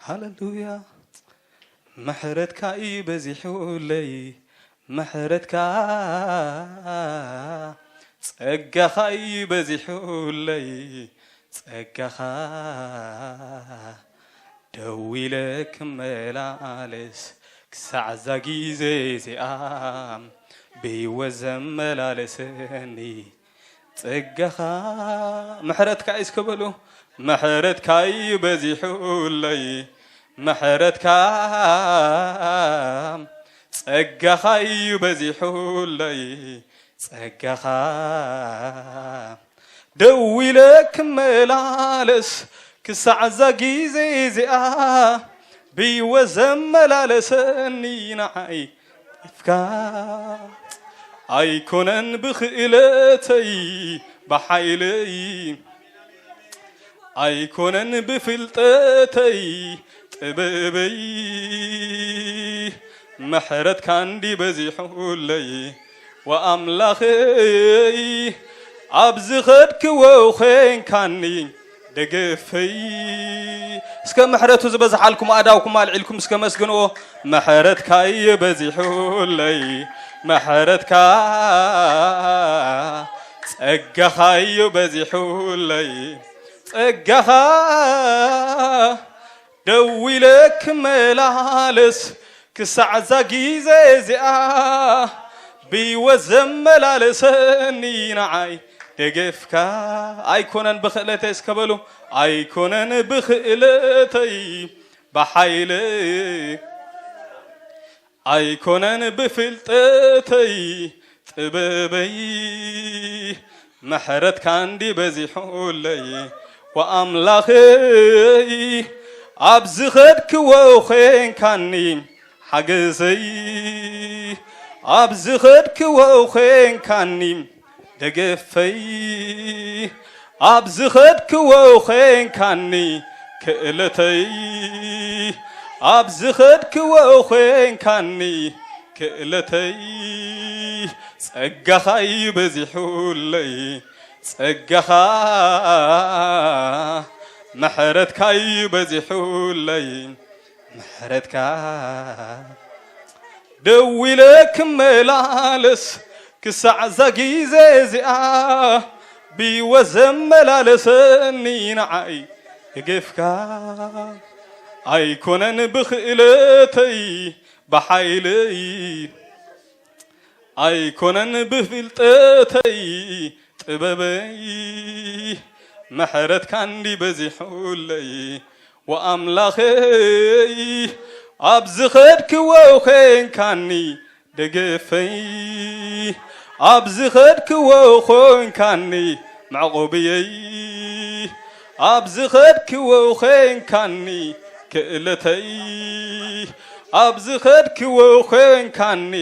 ሃሌሉያ። ምሕረትካ እዩ በዚሑለይ፣ ምሕረትካ፣ ጸጋኻ እዩ በዚሑለይ፣ ጸጋኻ። ደው ኢለ ክመላለስ ክሳዕ እዛ ግዜ እዚኣ፣ ብህይወት ዘመላለሰኒ ጸጋኻ። ምሕረትካ እዩ እስከ በሉ። ምሕረትካ እዩ በዚሑለይ፣ ምሕረትካ፣ ጸጋኻ እዩ በዚሑለይ፣ ጸጋኻ። ደው ኢለ ክመላለስ ክሳዕ እዛ ግዜ እዚኣ፣ ብህይወት ዘመላለሰኒ ንዓይ ደገፍካ። ኣይኮነን ብኽእለተይ ብሓይለይ፣ ኣይኮነን ብፍልጠተይ ጥበበይ፣ ምሕረትካ እንዲ በዚሑለይ ወኣምላኸይ፣ ኣብ ዝኸድክዎ ኾንካኒ ደገፈይ። እስከ ምሕረቱ ዝበዝሓልኩም ኣእዳውኩም ኣልዒልኩም እስከ መስግንዎ። ምሕረትካ እዩ በዚሑለይ፣ ምሕረትካ፣ ጸጋኻ እዩ በዚሑለይ፣ ጸጋኻ። ደው ኢለ ክመላለስ ክሳዕ እዛ ግዜ እዚኣ፣ ብህይወት ዘመላለሰኒ ንዓይ ደገፍካ። ኣይኮነን ብኽእለተይ እስከ በሉ። ኣይኮነን ብኽእለተይ ብሓይለ፣ ኣይኮነን ብፍልጠተይ ጥበበይ፣ ምሕረትካ እንዲ በዚሑለይ ወኣምላኸይ፣ ኣብ ዝኸድክዎ ኾንካኒ ሓገዘይ፣ ኣብ ዝኸድክዎ ኾንካኒ ደገፈይ፣ ኣብ ዝኸድክዎ ኾንካኒ ክእለተይ፣ ኣብ ዝኸድክዎ ኾንካኒ ክእለተይ፣ ጸጋኻ እዩ በዚሑለይ፣ ጸጋኻ፣ ምሕረትካ እዩ በዚሑለይ፣ ምሕረትካ። ደው ኢለ ክመላለስ ክሳዕ እዛ ግዜ እዚኣ፣ ብህይወት ዘመላለሰኒ ንዓይ ደገፍካ። ኣይኮነን ብኽእለተይ ብሓይለይ፣ ኣይኮነን ብፍልጠተይ ጥበበይ፣ ምሕረትካ እንዲ በዚሑለይ ወኣምላኸይ፣ ኣብ ዝኸድክዎ ኾንካኒ ደገፈይ፣ ኣብ ዝኸድክዎ ኾንካኒ መዕቆብየይ፣ ኣብ ዝኸድክዎ ኾንካኒ ክእለተይ፣ ኣብ ዝኸድክዎ ኾንካኒ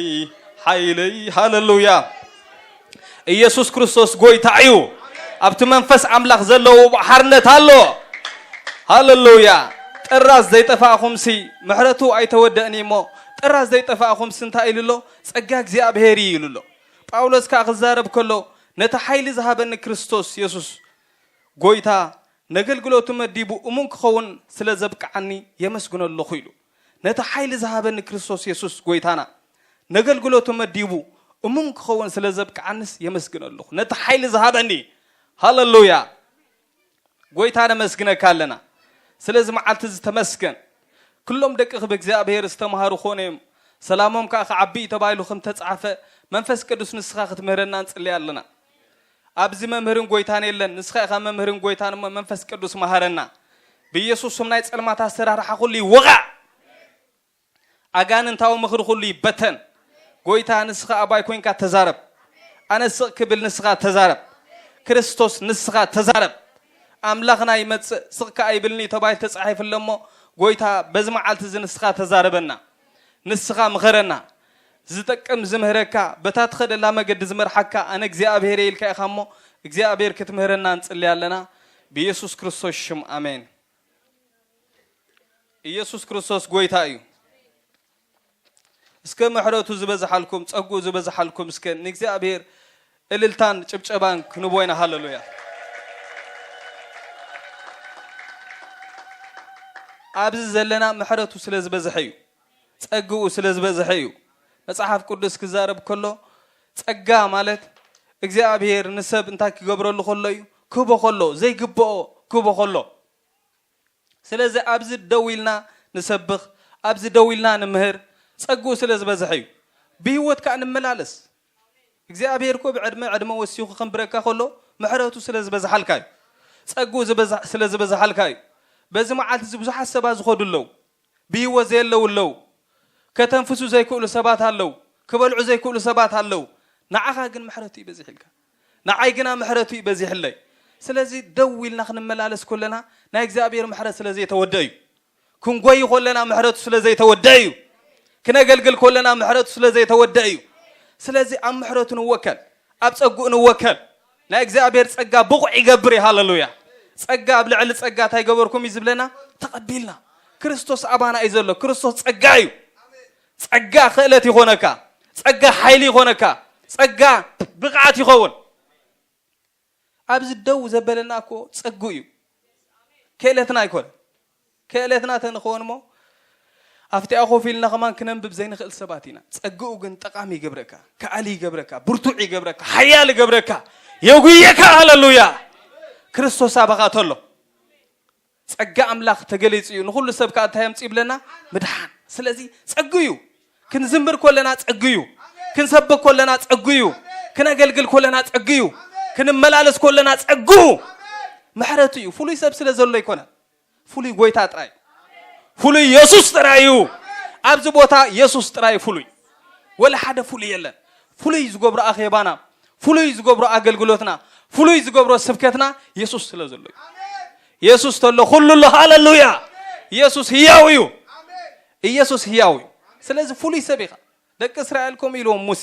ሓይለይ። ሃሌሉያ። ኢየሱስ ክርስቶስ ጎይታ እዩ። ኣብቲ መንፈስ ኣምላኽ ዘለዎ ሓርነት ኣሎ። ሃሌሉያ። ጥራዝ ዘይጠፋእኹምሲ፣ ምሕረቱ ኣይተወደእን እሞ፣ ጥራዝ ዘይጠፋእኹምሲ እንታይ ኢሉ ኣሎ? ጸጋ እግዚኣብሔር እዩ ኢሉ ኣሎ። ጳውሎስ ከኣ ክዛረብ ከሎ፣ ነቲ ሓይሊ ዝሃበኒ ክርስቶስ የሱስ ጎይታ፣ ነገልግሎቱ መዲቡ እሙን ክኸውን ስለ ዘብቅዓኒ የመስግኖ ኣለኹ ኢሉ። ነቲ ሓይሊ ዝሃበኒ ክርስቶስ የሱስ ጎይታና፣ ነገልግሎቱ መዲቡ እሙን ክኸውን ስለ ዘብቅዓንስ የመስግኖ ኣለኹ። ነቲ ሓይሊ ዝሃበኒ፣ ሃሌሉያ፣ ጎይታ ነመስግነካ ኣለና። ስለዚ መዓልቲ እዚ ተመስገን። ኩሎም ደቅኺ ብእግዚኣብሔር ዝተምሃሩ ኮነ እዮም፣ ሰላሞም ከኣ ክዓቢ እዩ ተባሂሉ ከም ተጻሕፈ፣ መንፈስ ቅዱስ ንስኻ ክትምህረና ንጽሊ ኣለና። ኣብዚ መምህርን ጎይታን የለን፣ ንስኻ ኢኻ መምህርን ጎይታን እሞ መንፈስ ቅዱስ መሃረና። ብኢየሱስ ስም ናይ ጸልማት ኣሰራርሓ ኩሉ ይወቓዕ። ኣጋንንታዊ ምኽሪ ኩሉ ይበተን። ጎይታ ንስኻ ኣባይ ኮይንካ ተዛረብ። ኣነ ስቕ ክብል ንስኻ ተዛረብ። ክርስቶስ ንስኻ ተዛረብ። ኣምላኽና ይመጽእ ስቕ ከኣ ይብልኒ ተባሂሉ ተጻሒፉ ኣሎ እሞ፣ ጎይታ በዚ መዓልቲ እዚ ንስኻ ተዛረበና። ንስኻ ምኸረና። ዝጠቅም ዝምህረካ፣ በታ ትኸደላ መገዲ ዝመርሓካ ኣነ እግዚኣብሔር እየ ኢልካ ኢኻ እሞ፣ እግዚኣብሔር ክትምህረና ንጽሊ ኣለና። ብኢየሱስ ክርስቶስ ሽም ኣሜን። ኢየሱስ ክርስቶስ ጎይታ እዩ። እስከ ምሕረቱ ዝበዝሓልኩም፣ ጸግኡ ዝበዝሓልኩም፣ እስከ ንእግዚኣብሔር እልልታን ጭብጨባን ክንቦ ኢና። ሃሌሉያ። ኣብዚ ዘለና ምሕረቱ ስለ ዝበዝሐ እዩ። ጸግኡ ስለ ዝበዝሐ እዩ። መጽሓፍ ቅዱስ ክዛረብ ከሎ፣ ጸጋ ማለት እግዚኣብሔር ንሰብ እንታይ ክገብረሉ ከሎ እዩ? ክህቦ ከሎ፣ ዘይግብኦ ክህቦ ከሎ። ስለዚ ኣብዚ ደው ኢልና ንሰብኽ፣ ኣብዚ ደው ኢልና ንምህር፣ ጸግኡ ስለ ዝበዝሐ እዩ። ብህይወት ከኣ ንመላለስ። እግዚኣብሔር እኮ ብዕድመ ዕድመ ወሲኹ ከንብረካ ከሎ፣ ምሕረቱ ስለ ዝበዝሓልካ እዩ። ጸግኡ ዝበዝሕ-፣ ስለ ዝበዝሓልካ እዩ። በዚ መዓልቲ እዚ ብዙሓት ሰባት ዝኸዱ ኣለዉ። ብህይወት ዘየለዉ ኣለዉ። ከተንፍሱ ዘይክእሉ ሰባት ኣለዉ። ክበልዑ ዘይክእሉ ሰባት ኣለዉ። ንዓኻ ግን ምሕረቱ እዩ በዚሕልካ። ንዓይ ግና ምሕረቱ እዩ በዚሕለይ። ስለዚ ደው ኢልና ክንመላለስ ከለና ናይ እግዚኣብሔር ምሕረት ስለ ዘይተወደእ እዩ። ክንጎይ ከለና ምሕረቱ ስለ ዘይተወደእ እዩ። ክነገልግል ከለና ምሕረቱ ስለ ዘይተወደእ እዩ። ስለዚ ኣብ ምሕረቱ ንወከል፣ ኣብ ጸግኡ ንወከል። ናይ እግዚኣብሔር ጸጋ ብቑዕ ይገብር እዩ። ሃሌሉያ። ጸጋ ኣብ ልዕሊ ጸጋ እንታይ ገበርኩም እዩ ዝብለና? ተቐቢልና። ክርስቶስ ኣባና እዩ ዘሎ። ክርስቶስ ጸጋ እዩ። ጸጋ ክእለት ይኾነካ። ጸጋ ሓይሊ ይኾነካ። ጸጋ ብቕዓት ይኸውን። ኣብዚ ደው ዘበለና እኮ ጸግኡ እዩ። ክእለትና ኣይኮነ። ክእለትና ተንኸውን እሞ ኣብቲኣ ኮፍ ኢልና ከማን ክነንብብ ዘይንኽእል ሰባት ኢና። ጸግኡ ግን ጠቓሚ ይገብረካ፣ ከኣሊ ይገብረካ፣ ብርቱዕ ይገብረካ፣ ሓያል ይገብረካ፣ የጉየካ። ሃሌሉያ። ክርስቶስ ኣባኻ ተሎ። ጸጋ ኣምላኽ ተገሊጹ እዩ። ንኹሉ ሰብ ከኣ እንታይ የምጽእ ይብለና? ምድሓን። ስለዚ ጸግኡ እዩ። ክንዝምር ከለና ጸግኡ እዩ። ክንሰብክ ከለና ጸግኡ እዩ። ክነገልግል ከለና ጸግኡ እዩ። ክንመላለስ ከለና ጸግኡ። ምሕረቱ እዩ። ፍሉይ ሰብ ስለ ዘሎ ኣይኮነን። ፍሉይ ጎይታ ጥራይ። ፍሉይ የሱስ ጥራይ እዩ። ኣብዚ ቦታ የሱስ ጥራይ ፍሉይ። ወላ ሓደ ፍሉይ የለን። ፍሉይ ዝገብሮ ኣኼባና፣ ፍሉይ ዝገብሮ ኣገልግሎትና፣ ፍሉይ ዝገብሮ ስብከትና የሱስ ስለ ዘሎ እዩ። የሱስ ተሎ ኩሉ ኣሎ። ሃሌሉያ። የሱስ ህያው እዩ። ኢየሱስ ህያው እዩ። ስለዚ ፍሉይ ሰብ ኢኻ። ደቂ እስራኤል ከምኡ ኢልዎም ሙሴ፣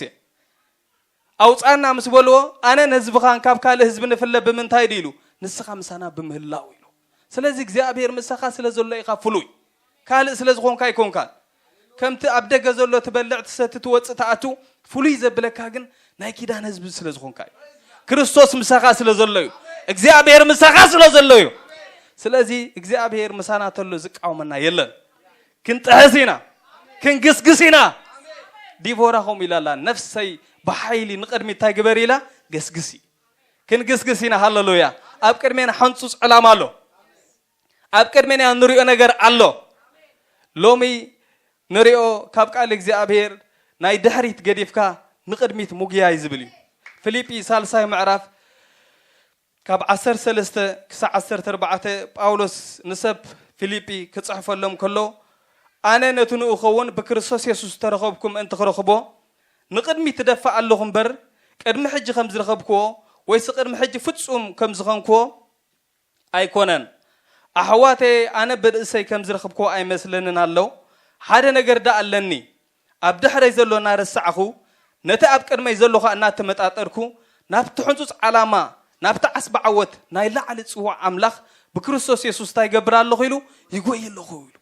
ኣውጻና ምስ በልዎ፣ ኣነን ህዝብኻን ካብ ካልእ ህዝቢ ንፍለ ብምንታይ ድዩ ኢሉ? ንስኻ ምሳና ብምህላው ኢሉ። ስለዚ እግዚኣብሔር ምሳኻ ስለ ዘሎ ኢኻ ፍሉይ። ካልእ ስለ ዝኾንካ ኣይኮንካን። ከምቲ ኣብ ደገ ዘሎ ትበልዕ፣ ትሰቲ፣ ትወጽእ፣ ትኣቱ፣ ፍሉይ ዘብለካ ግን ናይ ኪዳን ህዝቢ ስለ ዝኾንካ እዩ። ክርስቶስ ምሳኻ ስለ ዘሎ እዩ። እግዚኣብሔር ምሳኻ ስለ ዘሎ እዩ። ስለዚ እግዚኣብሔር ምሳና ተሎ ዝቃወመና የለን። ክንጥሕስ ኢና፣ ክንግስግስ ኢና። ዲቦራ ከምኡ ኢላ ኣላ፣ ነፍሰይ ብሓይሊ ንቕድሚት እንታይ ግበሪ ኢላ? ገስግሲ። ክንግስግስ ኢና። ሃሌሉያ። ኣብ ቅድሜና ሕንጹጽ ዕላማ ኣሎ። ኣብ ቅድሜና ንሪኦ ነገር ኣሎ። ሎሚ ንሪኦ ካብ ቃል እግዚኣብሔር ናይ ድሕሪት ገዲፍካ ንቕድሚት ምጉያይ ዝብል እዩ። ፊልጲ ሳልሳይ ምዕራፍ ካብ ዓሰርተ ሰለስተ ክሳዕ ዓሰርተ ኣርባዕተ ጳውሎስ ንሰብ ፊልጲ ክጽሕፈሎም ከሎ፣ ኣነ ነቲ ንኡ ኸውን ብክርስቶስ የሱስ ዝተረኸብኩ ምእንቲ ክረኽቦ ንቕድሚት እደፍእ ኣለኹ እምበር፣ ቅድሚ ሕጂ ከም ዝረኸብክዎ ወይስ ቅድሚ ሕጂ ፍጹም ከም ዝኾንክዎ ኣይኮነን። ኣሕዋተየ፣ ኣነ ብርእሰይ ከም ዝረኸብክዎ ኣይመስለንን ኣሎ። ሓደ ነገር ደኣ ኣለኒ። ኣብ ድሕረይ ዘሎ እናረሳዕኹ፣ ነቲ ኣብ ቅድመይ ዘሎ ኸኣ እናተመጣጠርኩ፣ ናብቲ ሕንጹጽ ዓላማ፣ ናብቲ ዓስቢ ዓወት ናይ ላዕሊ ጽዋዕ ኣምላኽ ብክርስቶስ የሱስ እንታይ ይገብር ኣለኹ ኢሉ፣ ይጎዪ ኣለኹ ኢሉ።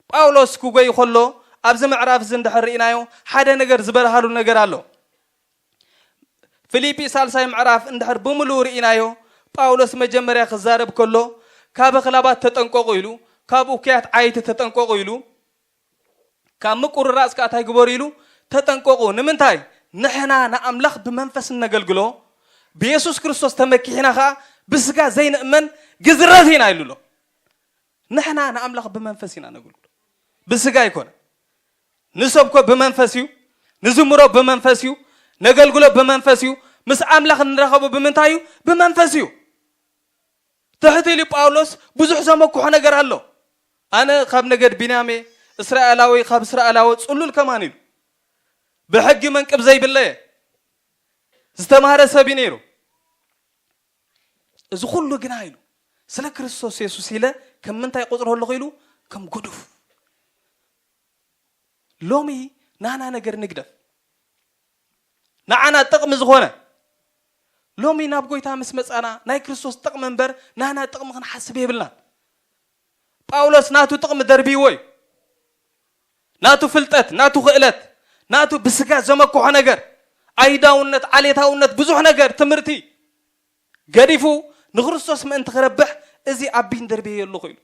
ጳውሎስ ክጎዪ ከሎ፣ ኣብዚ ምዕራፍ እዚ እንድሕር ርኢናዮ፣ ሓደ ነገር ዝበርሃሉ ነገር ኣሎ። ፊልጲ ሳልሳይ ምዕራፍ እንድሕር ብምሉኡ ርኢናዮ፣ ጳውሎስ መጀመርያ ክዛረብ ከሎ፣ ካብ ኣኽላባት ተጠንቀቑ ኢሉ፣ ካብ እኩያት ዓየይቲ ተጠንቀቑ ኢሉ፣ ካብ ምቁርራጽ ከኣ እንታይ ግበሩ ኢሉ? ተጠንቀቑ። ንምንታይ? ንሕና ንኣምላኽ ብመንፈስ እነገልግሎ፣ ብየሱስ ክርስቶስ ተመኪሕና ከኣ ብስጋ ዘይንእመን ግዝረት ኢና ኢሉ ኣሎ። ንሕና ንኣምላኽ ብመንፈስ ኢና ነገልግሎ፣ ብስጋ ኣይኮነ። ንሰብኮ ብመንፈስ እዩ፣ ንዝምሮ ብመንፈስ እዩ፣ ነገልግሎ ብመንፈስ እዩ። ምስ ኣምላኽ እንራኸቦ ብምንታይ እዩ? ብመንፈስ እዩ። ትሕት ኢሉ ጳውሎስ ብዙሕ ዘመክሖ ነገር ኣሎ። ኣነ ካብ ነገድ ቢንያም እየ፣ እስራኤላዊ ካብ እስራኤላዊ፣ ጽሉል ከማን ኢሉ። ብሕጊ መንቅብ ዘይብለየ ዝተማህረ ሰብ እዩ ነይሩ። እዚ ኩሉ ግና ኢሉ፣ ስለ ክርስቶስ የሱስ ኢለ ከም ምንታይ ቆጽሮ ኣለኹ ኢሉ፣ ከም ጉዱፍ። ሎሚ ናና ነገር ንግደፍ። ንዓና ጥቕሚ ዝኾነ፣ ሎሚ ናብ ጎይታ ምስ መጻና ናይ ክርስቶስ ጥቕሚ እምበር ናና ጥቕሚ ክንሓስብ የብልናን። ጳውሎስ ናቱ ጥቕሚ ደርብይዎ እዩ። ናቱ ፍልጠት፣ ናቱ ክእለት፣ ናቱ ብስጋ ዘመክሖ ነገር፣ ኣይሁዳውነት፣ ዓሌታውነት፣ ብዙሕ ነገር፣ ትምህርቲ ገዲፉ ንክርስቶስ ምእንቲ ክረብሕ እዚ ኣቢን ደርብየ ኣለኹ ኢሉ።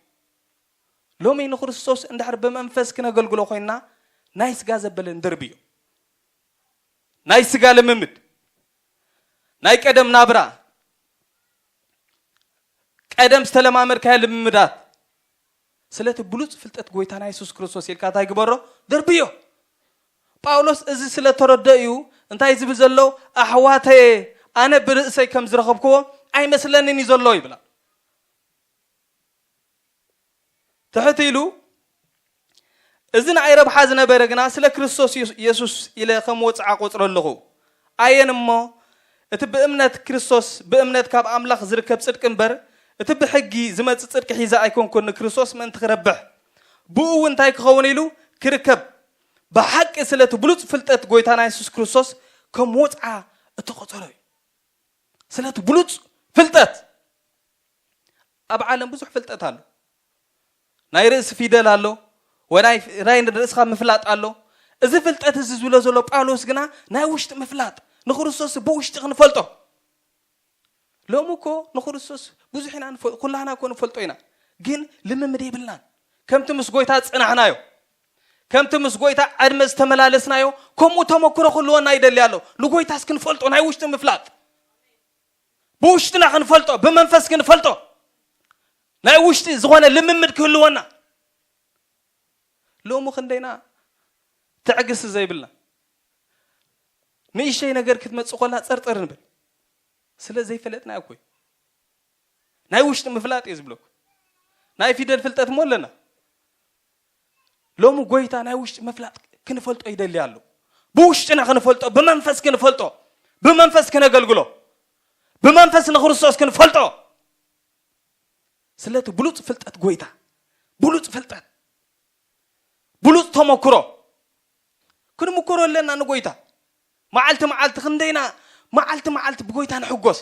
ሎሚ ንክርስቶስ እንድሕር ብመንፈስ ክነገልግሎ ኮይንና ናይ ስጋ ዘበለ ንደርብዮ። ናይ ስጋ ልምምድ፣ ናይ ቀደም ናብራ፣ ቀደም ዝተለማመድካዮ ልምምዳት ስለቲ ብሉፅ ፍልጠት ጎይታና የሱስ ክርስቶስ ኢልካ እንታይ ግበሮ? ደርብዮ። ጳውሎስ እዚ ስለ ተረድኦ እዩ እንታይ ዝብል ዘሎ? ኣሕዋተየ፣ ኣነ ብርእሰይ ከም ዝረኸብክዎ ኣይመስለንን እዩ ዘሎ ይብላ። ትሕት ኢሉ፣ እዚ ንኣይ ረብሓ ዝነበረ ግና ስለ ክርስቶስ የሱስ ኢለ ከም ወፅዓ ቆፅሮ ኣለኹ። ኣየን እሞ እቲ ብእምነት ክርስቶስ ብእምነት ካብ ኣምላኽ ዝርከብ ጽድቂ እምበር እቲ ብሕጊ ዝመጽእ ጽድቂ ሒዘ ኣይኮንኩን ንክርስቶስ ምእንቲ ክረብሕ ብኡ እውን እንታይ ክኸውን ኢሉ ክርከብ ብሓቂ ስለቲ ብሉጽ ፍልጠት ጎይታና የሱስ ክርስቶስ ከም ወጽዓ እተቆጸሮ እዩ። ስለቲ ብሉጽ ፍልጠት ኣብ ዓለም ብዙሕ ፍልጠት ኣሎ። ናይ ርእሲ ፊደል ኣሎ፣ ወናይ ናይ ርእስኻ ምፍላጥ ኣሎ። እዚ ፍልጠት እዚ ዝብሎ ዘሎ ጳውሎስ ግና ናይ ውሽጢ ምፍላጥ ንክርስቶስ ብውሽጢ ክንፈልጦ። ሎሚ እኮ ንክርስቶስ ብዙሕ ኢና ንፈ- ኩላህና እኮ ንፈልጦ ኢና፣ ግን ልምምድ የብልናን። ከምቲ ምስ ጎይታ ዝጸናሕናዮ፣ ከምቲ ምስ ጎይታ ዕድመ ዝተመላለስናዮ ከምኡ ተመክሮ ክህልወና ይደሊ ኣሎ። ንጎይታስ ክንፈልጦ ናይ ውሽጢ ምፍላጥ፣ ብውሽጥና ክንፈልጦ፣ ብመንፈስ ክንፈልጦ፣ ናይ ውሽጢ ዝኾነ ልምምድ ክህልወና። ሎሚ ክንደይና ትዕግስቲ ዘይብልና፣ ንእሽተይ ነገር ክትመጽእ ኮላ ጸርጸር ንብል። ስለ ዘይፈለጥና እኮ እዩ። ናይ ውሽጢ ምፍላጥ እዩ ዝብለኩ። ናይ ፊደል ፍልጠት እሞ ኣለና። ሎሚ ጎይታ ናይ ውሽጢ ምፍላጥ ክንፈልጦ ይደሊ ኣሎ። ብውሽጥና ክንፈልጦ፣ ብመንፈስ ክንፈልጦ፣ ብመንፈስ ክነገልግሎ፣ ብመንፈስ ንክርስቶስ ክንፈልጦ። ስለቲ ብሉጽ ፍልጠት ጎይታ፣ ብሉጽ ፍልጠት፣ ብሉጽ ተመክሮ ክንምክሮ ኣለና ንጎይታ። መዓልቲ መዓልቲ ክንደይና መዓልቲ መዓልቲ ብጎይታ ንሕጎስ፣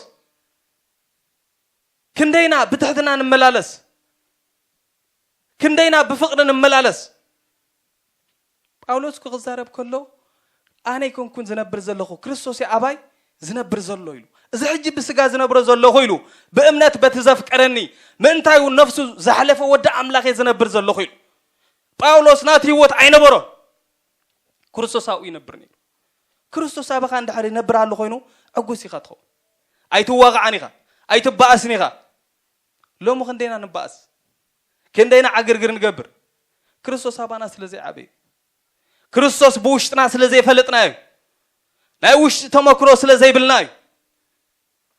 ክንደይና ብትሕትና ንመላለስ፣ ክንደይና ብፍቕሪ ንመላለስ። ጳውሎስ ክዛረብ ከሎ ኣነ ኣይኮንኩን ዝነብር ዘለኹ፣ ክርስቶስ እዩ ኣባይ ዝነብር ዘሎ ኢሉ። እዚ ሕጂ ብስጋ ዝነብሮ ዘለኹ ኢሉ፣ ብእምነት በቲ ዘፍቀረኒ ምእንታዩ ነፍሱ ዘሕለፈ ወዲ ኣምላኽ እየ ዝነብር ዘለኹ ኢሉ። ጳውሎስ ናቲ ህይወት ኣይነበሮን፣ ክርስቶስ ኣብኡ ይነብር ነይሩ። ክርስቶስ ኣባኻ እንድሕር ይነብር ኣሎ ኮይኑ ዕጉስ ኢኻ ትኸውን። ኣይትዋቕዓን ኢኻ፣ ኣይትበኣስን ኢኻ። ሎሚ ክንደይና ንበኣስ፣ ክንደይና ዓግርግር ንገብር። ክርስቶስ ኣባና ስለ ዘይዓበዩ፣ ክርስቶስ ብውሽጥና ስለ ዘይፈለጥናዮ፣ ናይ ውሽጢ ተመክሮ ስለ ዘይብልና እዩ።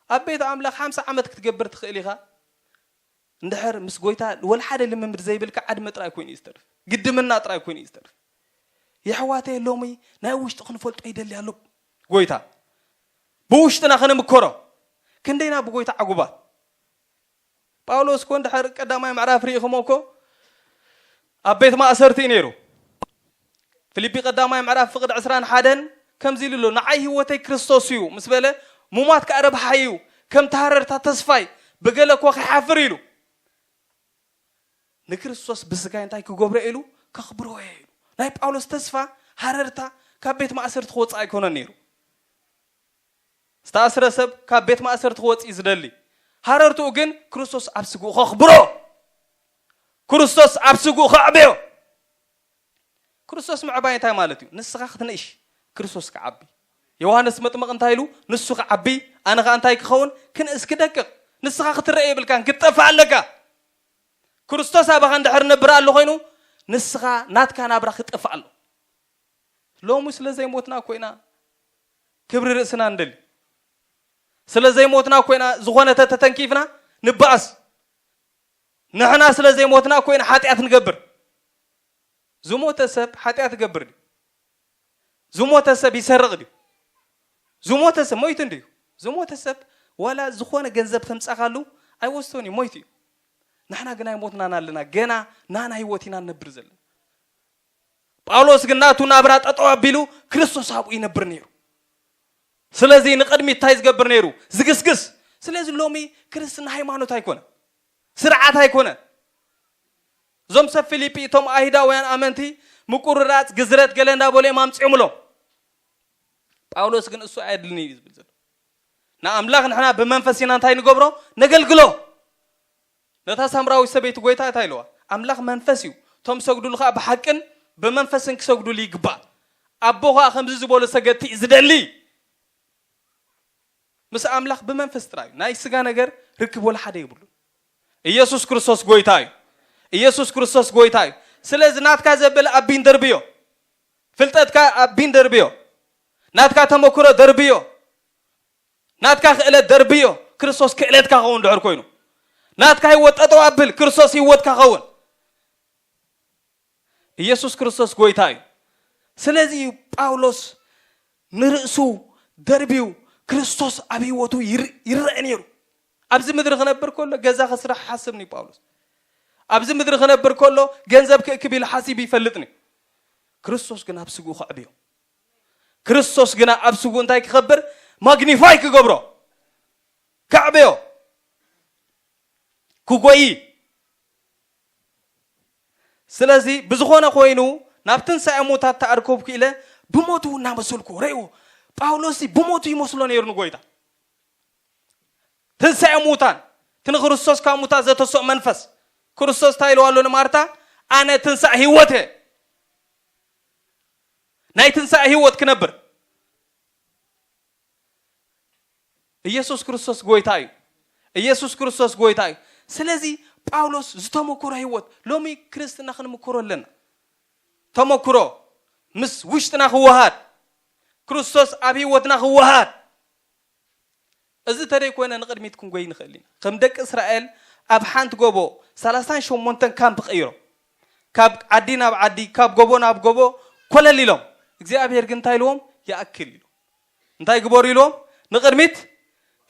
ኣብ ቤት ኣምላኽ ሓምሳ ዓመት ክትገብር ትኽእል ኢኻ። እንድሕር ምስ ጎይታ ወላ ሓደ ልምምድ ዘይብልካ ዓድመ ጥራይ ኮይኑ እዩ ዝተርፍ፣ ግድምና ጥራይ ኮይኑ እዩ ዝተርፍ። የሕዋተይ ሎሚ ናይ ውሽጢ ክንፈልጦ ይደሊ ኣሎ ጎይታ። ብውሽጥና ክንምከሮ፣ ክንደይና ብጎይታ ዕጉባት። ጳውሎስ እኮ እንድሕር ቀዳማይ ምዕራፍ ርኢኹሞ እኮ ኣብ ቤት ማእሰርቲ እዩ ነይሩ። ፊልጲ ቀዳማይ ምዕራፍ ፍቕድ ዕስራን ሓደን ከምዚ ኢሉ ኣሎ፣ ንዓይ ህይወተይ ክርስቶስ እዩ ምስ በለ፣ ምሟት ከኣ ረብሓ እዩ፣ ከም ተሃረርታ ተስፋይ፣ ብገለ እኳ ከይሓፍር ኢሉ። ንክርስቶስ ብስጋይ እንታይ ክገብሮ ኢሉ? ከኽብሮ እየ ኢሉ። ናይ ጳውሎስ ተስፋ ሃረርታ ካብ ቤት ማእሰርቲ ክወፅእ ኣይኮነን ነይሩ። ዝተኣስረ ሰብ ካብ ቤት ማእሰርቲ ክወፅእ እዩ ዝደሊ። ሃረርትኡ ግን ክርስቶስ ኣብ ስግኡ ከኽብሮ፣ ክርስቶስ ኣብ ስግኡ ከዕብዮ። ክርስቶስ ምዕባይ እንታይ ማለት እዩ? ንስኻ ክትንእሽ ክርስቶስ ክዓቢ። ዮሃንስ መጥምቕ እንታይ ኢሉ? ንሱ ክዓቢ ኣነ ኸኣ እንታይ ክኸውን? ክንእስ ክደቅቕ። ንስኻ ክትረአ የብልካን፣ ክትጠፍእ ኣለካ። ክርስቶስ ኣባኻ እንድሕር ነብር ኣሎ ኮይኑ ንስኻ ናትካ ናብራ ክጠፍእ ኣሎ። ሎሚ ስለ ዘይሞትና ኮይና ክብሪ ርእስና እንደሊ፣ ስለ ዘይሞትና ኮይና ዝኾነ ተተተንኪፍና ንበኣስ። ንሕና ስለ ዘይሞትና ኮይና ሓጢኣት ንገብር። ዝሞተ ሰብ ሓጢኣት ይገብር ድዩ? ዝሞተ ሰብ ይሰርቕ ድዩ? ዝሞተ ሰብ ሞይቱ እንድዩ። ዝሞተ ሰብ ዋላ ዝኾነ ገንዘብ ተምጻኻሉ ኣይወስቶን እዩ፣ ሞይቱ እዩ። ንሕና ግን ኣይሞትናን ኣለና፣ ገና ናና ህይወት ኢና ንነብር ዘለና። ጳውሎስ ግን ናቱ ናብራ ጠጠው ኣቢሉ ክርስቶስ ኣብኡ ይነብር ነይሩ። ስለዚ ንቕድሚት እንታይ ዝገብር ነይሩ? ዝግስግስ። ስለዚ ሎሚ ክርስትና ሃይማኖት ኣይኮነ፣ ስርዓት ኣይኮነ። እዞም ሰብ ፊልጲ እቶም ኣይሁዳውያን ኣመንቲ ምቁርራፅ ግዝረት ገለ እንዳበሉ እዮም ኣምፅኦምሎም። ጳውሎስ ግን እሱ ኣየድልን እዩ ዝብል ዘሎ። ንኣምላኽ ንሕና ብመንፈስ ኢና እንታይ ንገብሮ? ነገልግሎ። ነታ ሳምራዊት ሰበይቲ ጎይታ እንታይ ኢልዋ? ኣምላኽ መንፈስ እዩ። እቶም ሰግዱሉ ኸዓ ብሓቅን ብመንፈስን ክሰግዱሉ ይግባእ። ኣቦ ኸዓ ከምዚ ዝበሉ ሰገድቲ እዩ ዝደሊ። ምስ ኣምላኽ ብመንፈስ ጥራይ እዩ። ናይ ስጋ ነገር ርክብ ወላ ሓደ የብሉን። ኢየሱስ ክርስቶስ ጎይታ እዩ። ኢየሱስ ክርስቶስ ጎይታ እዩ። ስለዚ ናትካ ዘበለ ኣቢን ደርብዮ። ፍልጠትካ ኣቢን ደርብዮ። ናትካ ተመክሮ ደርብዮ። ናትካ ክእለት ደርብዮ። ክርስቶስ ክእለትካ ኸውን ድሕር ኮይኑ። ናትካ ህይወት ጠጠው ኣብል። ክርስቶስ ህይወትካ ኸውን። ኢየሱስ ክርስቶስ ጎይታ እዩ። ስለዚ እዩ ጳውሎስ ንርእሱ ደርብዩ ክርስቶስ ኣብ ህይወቱ ይር-፣ ይረአ ነይሩ። ኣብዚ ምድሪ ክነብር ከሎ ገዛ ክስራሕ ሓስብ እዩ ጳውሎስ። ኣብዚ ምድሪ ክነብር ከሎ ገንዘብ ክእክብ ኢሉ ሓሲብ ይፈልጥ እዩ። ክርስቶስ ግን ኣብ ስግኡ ከዕብዮ። ክርስቶስ ግና ኣብ ስግኡ እንታይ ክኸብር? ማግኒፋይ ክገብሮ፣ ከዕብዮ፣ ክጎይ። ስለዚ ብዝኾነ ኮይኑ ናብ ትንሳኤ ሙታት ተኣርከብኩ ኢለ ብሞቱ እናመሰልኩ ረእዎ። ጳውሎስ ብሞቱ ይመስሎ ነይሩ ንጎይታ። ትንሳኤ ሙታን፣ እቲ ንክርስቶስ ካብ ሙታት ዘተስኦ መንፈስ። ክርስቶስ እንታይ ኢልዋ ኣሎ ንማርታ? ኣነ ትንሳኤ ህይወት እየ። ናይ ትንሳኤ ህይወት ክነብር። ኢየሱስ ክርስቶስ ጎይታ እዩ። ኢየሱስ ክርስቶስ ጎይታ እዩ። ስለዚ ጳውሎስ ዝተመክሮ ህይወት ሎሚ ክርስትና ክንምክሮ ኣለና። ተመክሮ ምስ ውሽጥና ክወሃድ፣ ክርስቶስ ኣብ ህይወትና ክወሃድ። እዚ ተደይኮነ ንቕድሚት ክንጎይ ንኽእል ኢና። ከም ደቂ እስራኤል ኣብ ሓንቲ ጎቦ ሰላሳን ሸሞንተን ካምፕ ቀይሮም፣ ካብ ዓዲ ናብ ዓዲ፣ ካብ ጎቦ ናብ ጎቦ ኮለል ኢሎም፣ እግዚኣብሔር ግን እንታይ ኢልዎም? ይኣክል ኢሉ። እንታይ ግበሩ ኢልዎም? ንቕድሚት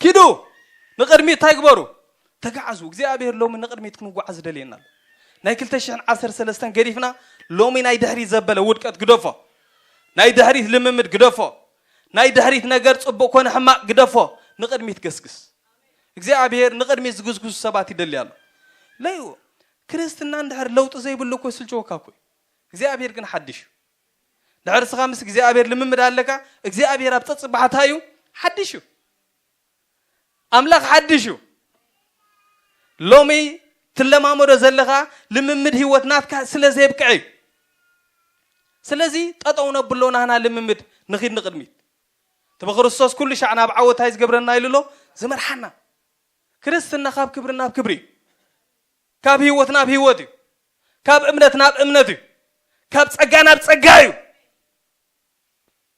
ኪዱ። ንቕድሚት እንታይ ግበሩ? ተጋዓዙ። እግዚኣብሔር ሎሚ ንቕድሚት ክንጓዓዝ ይደልየና ኣሎ። ናይ ክልተ ሽሕን ዓሰርተ ሰለስተን ገዲፍና ሎሚ ናይ ድሕሪት ዘበለ ውድቀት ግደፎ። ናይ ድሕሪት ልምምድ ግደፎ። ናይ ድሕሪት ነገር ጽቡቕ ኮነ ሕማቕ ግደፎ። ንቕድሚት ገስግስ። እግዚኣብሔር ንቕድሚት ዝግስግሱ ሰባት ይደሊ ኣሎ። ለዩ ክርስትና እንድሕር ለውጢ ዘይብሉ እኮ ይስልችወካ እኮ እዩ። እግዚኣብሔር ግን ሓድሽ እዩ። ድሕር ስኻ ምስ እግዚኣብሔር ልምምድ ኣለካ፣ እግዚኣብሔር ኣብ ጸጽባሕታ እዩ ሓድሽ እዩ። ኣምላኽ ሓድሽ እዩ። ሎሚ ትለማመዶ ዘለኻ ልምምድ ህይወት ናትካ ስለ ዘየብቅዐ እዩ። ስለዚ ጠጠው ነብሎ ናህና ልምምድ ንኺድ ንቕድሚት። እቲ ብክርስቶስ ኩሉ ሻዕ ናብ ዓወት እንታይ ዝገብረና ኢሉ ኣሎ? ዝመርሓና። ክርስትና ካብ ክብሪ ናብ ክብሪ እዩ። ካብ ህይወት ናብ ህይወት እዩ። ካብ እምነት ናብ እምነት እዩ። ካብ ጸጋ ናብ ጸጋ እዩ።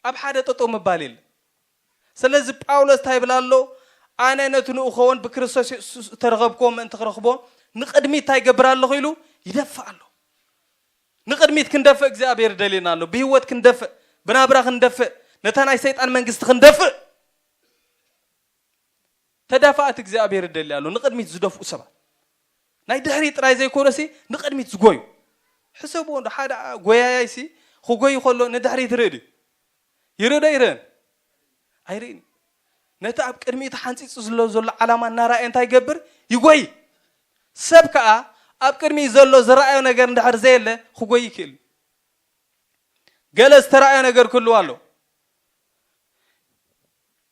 ኣብ ሓደ ጠጠው ምባል የለ። ስለዚ ጳውሎስ እንታይ ይብል ኣሎ? ኣነ ነቲ ንኡ ኸውን ብክርስቶስ የሱስ እተረኸብክዎ ምእንቲ ክረኽቦ ንቕድሚት እንታይ ይገብር ኣለኹ ኢሉ ይደፍእ ኣሎ። ንቕድሚት ክንደፍእ እግዚኣብሔር ይደልየና ኣሎ። ብህይወት ክንደፍእ፣ ብናብራ ክንደፍእ፣ ነታ ናይ ሰይጣን መንግስቲ ክንደፍእ። ተዳፋእቲ እግዚኣብሔር ይደሊ ኣሎ። ንቕድሚት ዝደፍኡ ሰባት። ናይ ድሕሪት ጥራይ ዘይኮነሲ ንቕድሚት ዝጎዩ። ሕሰብዎ እንዶ ሓደ ጎያያይሲ ክጎይ ከሎ ንድሕሪት ይርኢ ድዩ? ይርኢ ዶ ይርእን? ኣይርእን። ነቲ ኣብ ቅድሚኡ ተሓንጺጹ ዝሎ ዘሎ ዓላማ እናረኣየ እንታይ ይገብር? ይጎይ። ሰብ ከኣ ኣብ ቅድሚኡ ዘሎ ዝረኣዮ ነገር እንድሕር ዘየለ ክጎይ ይክእል። ገለ ዝተረኣዮ ነገር ክህልው ኣሎ።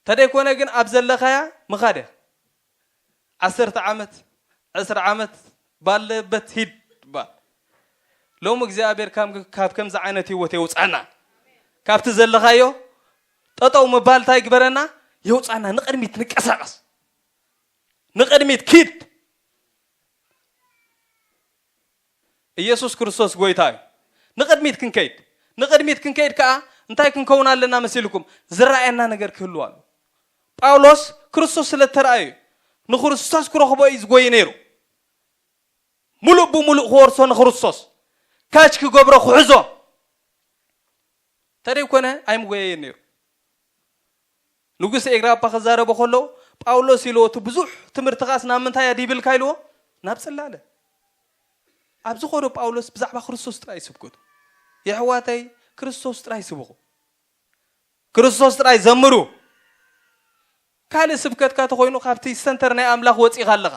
ተደይኮነ ግን ኣብ ዘለኻያ ምኻድ እያ። ዓሰርተ ዓመት፣ ዕስራ ዓመት ባለበት ሂድ ባል። ሎሚ እግዚኣብሔር ካብ፣ ካብ ከምዚ ዓይነት ህይወት የውፃና። ካብቲ ዘለኻዮ ጠጠው ምባል እንታይ ይግበረና? የውፃና። ንቕድሚት ንቀሳቐስ። ንቕድሚት ኪድ። ኢየሱስ ክርስቶስ ጎይታ እዩ። ንቕድሚት ክንከይድ፣ ንቕድሚት ክንከይድ ከኣ እንታይ ክንከውን ኣለና መሲልኩም? ዝረኣየና ነገር ክህልው ኣሎ። ጳውሎስ ክርስቶስ ስለ እተረኣየ እዩ። ንክርስቶስ ክረኽቦ እዩ ዝጎይ ነይሩ። ሙሉእ ብሙሉእ ክወርሶ ንክርስቶስ። ካች ክገብሮ ክሕዞ። ተደይኮነ ኣይምጎየየን ነይሩ። ንጉስ ኤግራጳ ክዛረቦ ከሎ ጳውሎስ ኢልዎ፣ እቲ ብዙሕ ትምህርትኻስ ናብ ምንታይ እያ ድይብልካ ኢልዎ? ናብ ጽላለ። ኣብ ዝኸዶ ጳውሎስ ብዛዕባ ክርስቶስ ጥራይ ስብከቱ። የሕዋተይ፣ ክርስቶስ ጥራይ ስብኹ። ክርስቶስ ጥራይ ዘምሩ። ካልእ ስብከትካ ተኾይኑ ካብቲ ሰንተር ናይ ኣምላኽ ወጺእኻ ኣለኻ።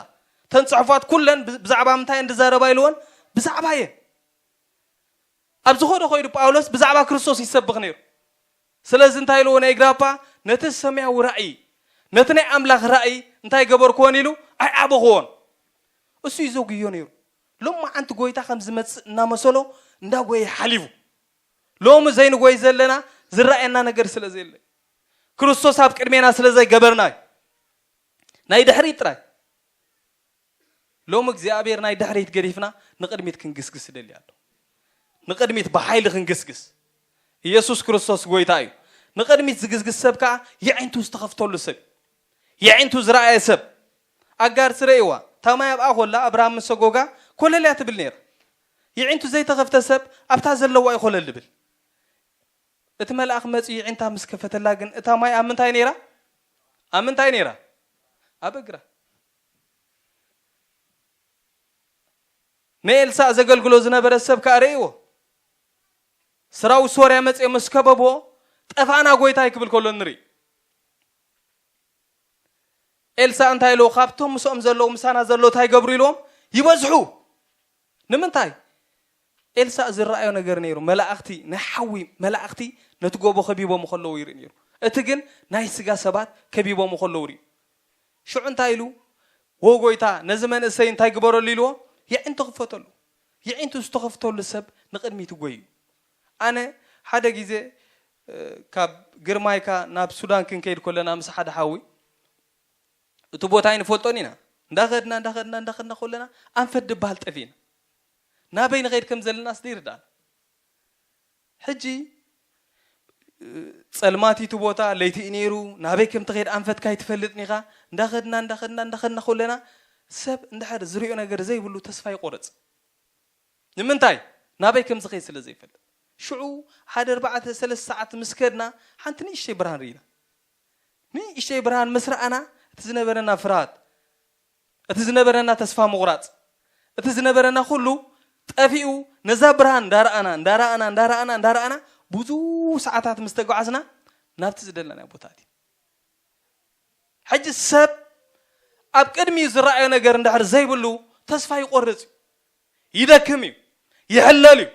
ተን ጽሑፋት ኩለን ብ-፣ ብዛዕባ ምንታይ እንድዛረባ ኢልዎን? ብዛዕባ እየን። ኣብ ዝኾነ ኾይኑ ጳውሎስ ብዛዕባ ክርስቶስ ይሰብኽ ነይሩ። ስለዚ እንታይ ኢልዎ ንኤግራጳ? ነቲ ሰማያዊ ራእይ፣ ነቲ ናይ ኣምላኽ ራእይ እንታይ ገበርክዎን ኢሉ? ኣይዓበኽዎን። እሱ እዩ ዘጉዮ ነይሩ። ሎማዓንቲ ጎይታ ከም ዝመጽእ እናመሰሎ እንዳጎየ ሓሊፉ። ሎሚ ዘይንጎይ ዘለና ዝረኣየና ነገር ስለ ዘየለ፣ ክርስቶስ ኣብ ቅድሜና ስለ ዘይገበርና እዩ። ናይ ድሕሪት ጥራይ። ሎሚ እግዚኣብሔር ናይ ድሕሪት ገዲፍና ንቕድሚት ክንግስግስ ይደሊ ኣሎ። ንቕድሚት ብሓይሊ ክንግስግስ። ኢየሱስ ክርስቶስ ጎይታ እዩ። ንቕድሚት ዝግስግስ ሰብ ከዓ የዒንቱ ዝተኸፍተሉ ሰብ እዩ። የዒንቱ ዝረኣየ ሰብ። ኣጋር ትረእይዋ፣ እታ ማይ ኣብኣ ኮላ ኣብርሃም ምስ ሰጎጋ ኮለል እያ ትብል ነይራ። የዒንቱ ዘይተኸፍተ ሰብ ኣብታ ዘለዋ እዩ ኮለል ዝብል። እቲ መልኣኽ መፂኡ የዒንታ ምስ ከፈተላ ግን እታ ማይ ኣብ ምንታይ ነይራ? ኣብ ምንታይ ነይራ? ኣብ እግራ። ንኤልሳእ ዘገልግሎ ዝነበረ ሰብ ከኣ ርእይዎ። ሰራዊት ሶርያ መጺኦም ምስ ከበብዎ፣ "ጠፋእና ጎይታይ" ክብል ከሎ ንርኢ። ኤልሳእ እንታይ ኢልዎ? "ካብቶም ምስኦም ዘለዉ ምሳና ዘለዉ እንታይ ይገብሩ?" ኢልዎም፣ "ይበዝሑ።" ንምንታይ? ኤልሳእ ዝረኣዮ ነገር ነይሩ። መላእኽቲ፣ ናይ ሓዊ መላእኽቲ ነቲ ጎቦ ከቢቦም ከለዉ ይርኢ ነይሩ። እቲ ግን ናይ ስጋ ሰባት ከቢቦም ከለዉ ርእዩ። ሽዑ እንታይ ኢሉ? "ወ ጎይታ፣ ነዚ መንእሰይ እንታይ ግበረሉ?" ኢልዎ። የዒንቱ ክፈተሉ። የዒንቱ ዝተኸፍተሉ ሰብ ንቕድሚት ይጎይ እዩ። ኣነ ሓደ ግዜ፣ እ፣ ካብ ግርማይካ ናብ ሱዳን ክንከይድ ከለና ምስ ሓደ ሓዊ፣ እቲ ቦታ ኣይንፈልጦን ኢና። እንዳኸድና፣ እንዳኸድና፣ እንዳኸድና ከለና ኣንፈት ድበሃል ጠፊእና። ናበይ ንኸይድ ከም ዘለናስ ዘይርዳእና። ሕጂ፣ እ፣ ጸልማት እዩ እቲ ቦታ፣ ለይቲ እዩ ነይሩ። ናበይ ከም ትኸይድ ኣንፈትካ ኣይትፈልጥን ኢኻ። እንዳኸድና፣ እንዳኸድና፣ እንዳኸድና ከለና ሰብ እንድሕር ዝሪኦ ነገር ዘይብሉ ተስፋ ይቆርጽ። ንምንታይ? ናበይ ከም ዝኸይድ ስለ ዘይፈልጥ። ሽዑ ሓደ ኣርባዕተ ሰለስተ ሰዓት ምስ ከድና ሓንቲ ንእሽተይ ብርሃን ርኢና። ንእሽተይ ብርሃን ምስ ረኣና እቲ ዝነበረና ፍርሃት፣ እቲ ዝነበረና ተስፋ ምቑራጽ፣ እቲ ዝነበረና ኩሉ ጠፊኡ ነዛ ብርሃን እንዳረኣና፣ እንዳረኣና፣ እንዳረኣና፣ እንዳረኣና ብዙ ሰዓታት ምስ ተጓዓዝና ናብቲ ዝደለናዮ ቦታ ኣቲና። ሕጂ ሰብ ኣብ ቅድሚኡ ዝረኣዮ ነገር እንድሕር ዘይብሉ ተስፋ ይቆርጽ እዩ። ይደክም እዩ። ይሕለል እዩ።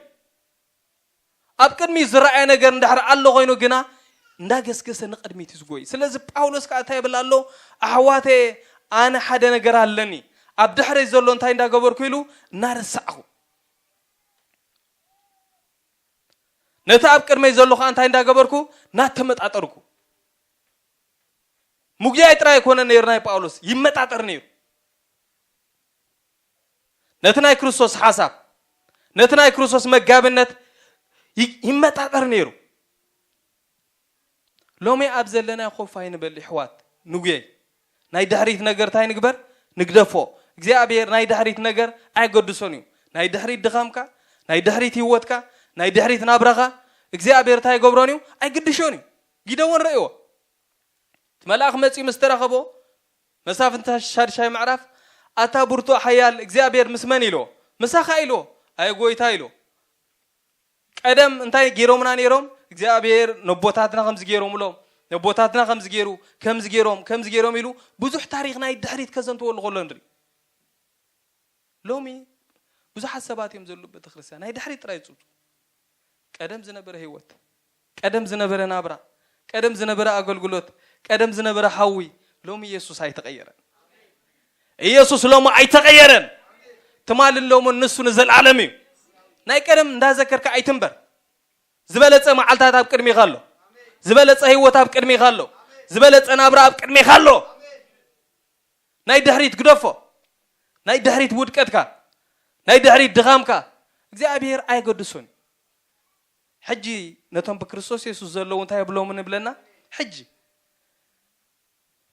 ኣብ ቅድሚኡ ዝረኣዮ ነገር እንድሕር ኣሎ ኮይኑ ግና እንዳገስገሰ ንቕድሚት እዩ ዝጎይ። ስለዚ ጳውሎስ ከዓ እንታይ ይብል ኣሎ? "ኣሕዋተየ፣ ኣነ ሓደ ነገር ኣለኒ። ኣብ ድሕረይ ዘሎ እንታይ እንዳገበርኩ?" ኢሉ እናረሳዕኹ። "ነቲ ኣብ ቅድመይ ዘሎ ከዓ እንታይ እንዳገበርኩ? እናተመጣጠርኩ።" ምጉያይ ጥራይ ኣይኮነን ነይሩ ናይ ጳውሎስ፣ ይመጣጠር ነይሩ። ነቲ ናይ ክርስቶስ ሓሳብ፣ ነቲ ናይ ክርስቶስ መጋብነት ይ-፣ ይመጣጠር ነይሩ። ሎሚ ኣብ ዘለናዮ ኮፍ ኣይንበል፣ ይሕዋት፣ ንጉየይ። ናይ ድሕሪት ነገር እንታይ ንግበር? ንግደፎ። እግዚኣብሔር ናይ ድሕሪት ነገር ኣይገድሶን እዩ። ናይ ድሕሪት ድኻምካ፣ ናይ ድሕሪት ህይወትካ፣ ናይ ድሕሪት ናብራኻ እግዚኣብሔር እንታይ ይገብሮን እዩ? ኣይግድሾን እዩ። ጊደዎን ረእይዎ። እቲ መልኣኽ መጺኡ ምስ ተራኸቦ፣ መሳፍንቲ ሻድሻይ ምዕራፍ፣ "ኣታ ብርቱዕ ሓያል እግዚኣብሔር ምስ መን?" ኢልዎ። "ምሳኻ" ኢልዎ። "ኣየ ጎይታ" ኢልዎ። ቀደም እንታይ ገይሮምና ነይሮም? እግዚኣብሔር ነቦታትና ከምዚ ገይሮምሎም፣ ነቦታትና ከምዚ ገይሩ፣ ከምዚ ገይሮም፣ ከምዚ ገይሮም ኢሉ ብዙሕ ታሪኽ ናይ ድሕሪት ከዘንትወሉ ከሎ ንርኢ። ሎሚ ብዙሓት ሰባት እዮም ዘለዉ ቤተክርስትያን ናይ ድሕሪት ጥራይ ዝጽውጹ። ቀደም ዝነበረ ህይወት፣ ቀደም ዝነበረ ናብራ፣ ቀደም ዝነበረ ኣገልግሎት፣ ቀደም ዝነበረ ሓዊ፣ ሎሚ ኢየሱስ ኣይተቐየረን። ኢየሱስ ሎሚ ኣይተቐየረን። ትማልን ሎምን ንሱ ንዘለዓለም እዩ። ናይ ቀደም እንዳዘከርካ ኣይትንበር። ዝበለጸ መዓልታት ኣብ ቅድሚኻ ኣሎ። ዝበለጸ ህይወት ኣብ ቅድሚኻ ኣሎ። ዝበለጸ ናብራ ኣብ ቅድሚኻ ኣሎ። ናይ ድሕሪት ግደፎ። ናይ ድሕሪት ውድቀትካ፣ ናይ ድሕሪት ድኻምካ እግዚኣብሔር ኣየገድሶን። ሕጂ ነቶም ብክርስቶስ የሱስ ዘለዉ እንታይ የብሎምን ይብለና? ሕጂ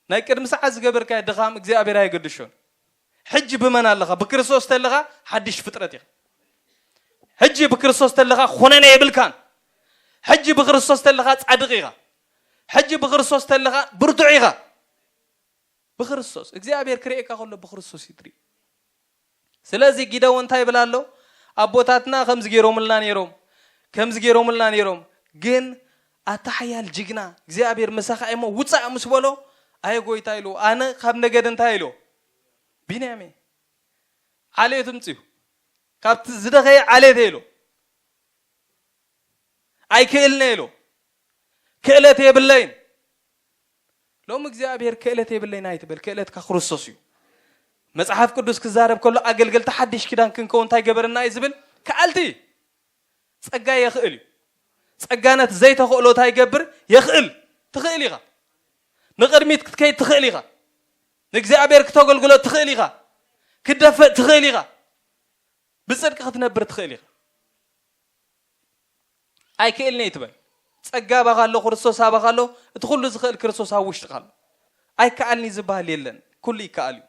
ናይ ቅድሚ ሰዓት ዝገበርካዮ ድኻም እግዚኣብሔር ኣየገድሾን። ሕጂ ብመን ኣለኻ? ብክርስቶስ ተለኻ ሓድሽ ፍጥረት ኢኻ። ሕጂ ብክርስቶስ ተለኻ ኮነነ የብልካን። ሕጂ ብክርስቶስ ተለኻ ጻድቕ ኢኻ። ሕጂ ብክርስቶስ ተለኻ ብርቱዕ ኢኻ። ብክርስቶስ እግዚኣብሔር ክርእየካ ከሎ ብክርስቶስ እዩ ትርኢ። ስለዚ ጊደዎን እንታይ ይብል ኣሎ? ኣቦታትና ከምዚ ገይሮምልና ነይሮም፣ ከምዚ ገይሮምልና ነይሮም፣ ግን ኣታ ሓያል ጅግና እግዚኣብሔር ምሳኻ እሞ ውፃእ ምስ በሎ፣ ኣየ ጎይታ ኢሉ፣ ኣነ ካብ ነገድ እንታይ ኢሉ? ቢንያሜ። ዓሌት ምፅዩ። ካብቲ ዝደኸየ ዓሌት ኢሉ። ኣይክእልነ ኢሉ። ክእለት የብለይን። ሎም እግዚኣብሔር ክእለት የብለይን ኣይትበል፣ ክእለትካ ክርስቶስ እዩ። መጽሓፍ ቅዱስ ክዛረብ ከሎ ኣገልገልቲ ሓድሽ ኪዳን ክንከውን እንታይ ገበረና እዩ ዝብል? ከኣልቲ እዩ። ጸጋ የኽእል እዩ። ጸጋ ነቲ ዘይተኽእሎ እንታይ ይገብር? የኽእል። ትኽእል ኢኻ። ንቕድሚት ክትከይድ ትኽእል ኢኻ። ንእግዚኣብሔር ክተገልግሎ ትኽእል ኢኻ። ክትደፍእ ትኽእል ኢኻ። ብጽድቂ ክትነብር ትኽእል ኢኻ። ኣይክእልን እየ ትበል። ጸጋ ኣባኻ ኣሎ፣ ክርስቶስ ኣባኻ ኣሎ። እቲ ኩሉ ዝኽእል ክርስቶስ ኣብ ውሽጥኻ ኣሎ። ኣይከኣልን እዩ ዝበሃል የለን። ኩሉ ይከኣል እዩ።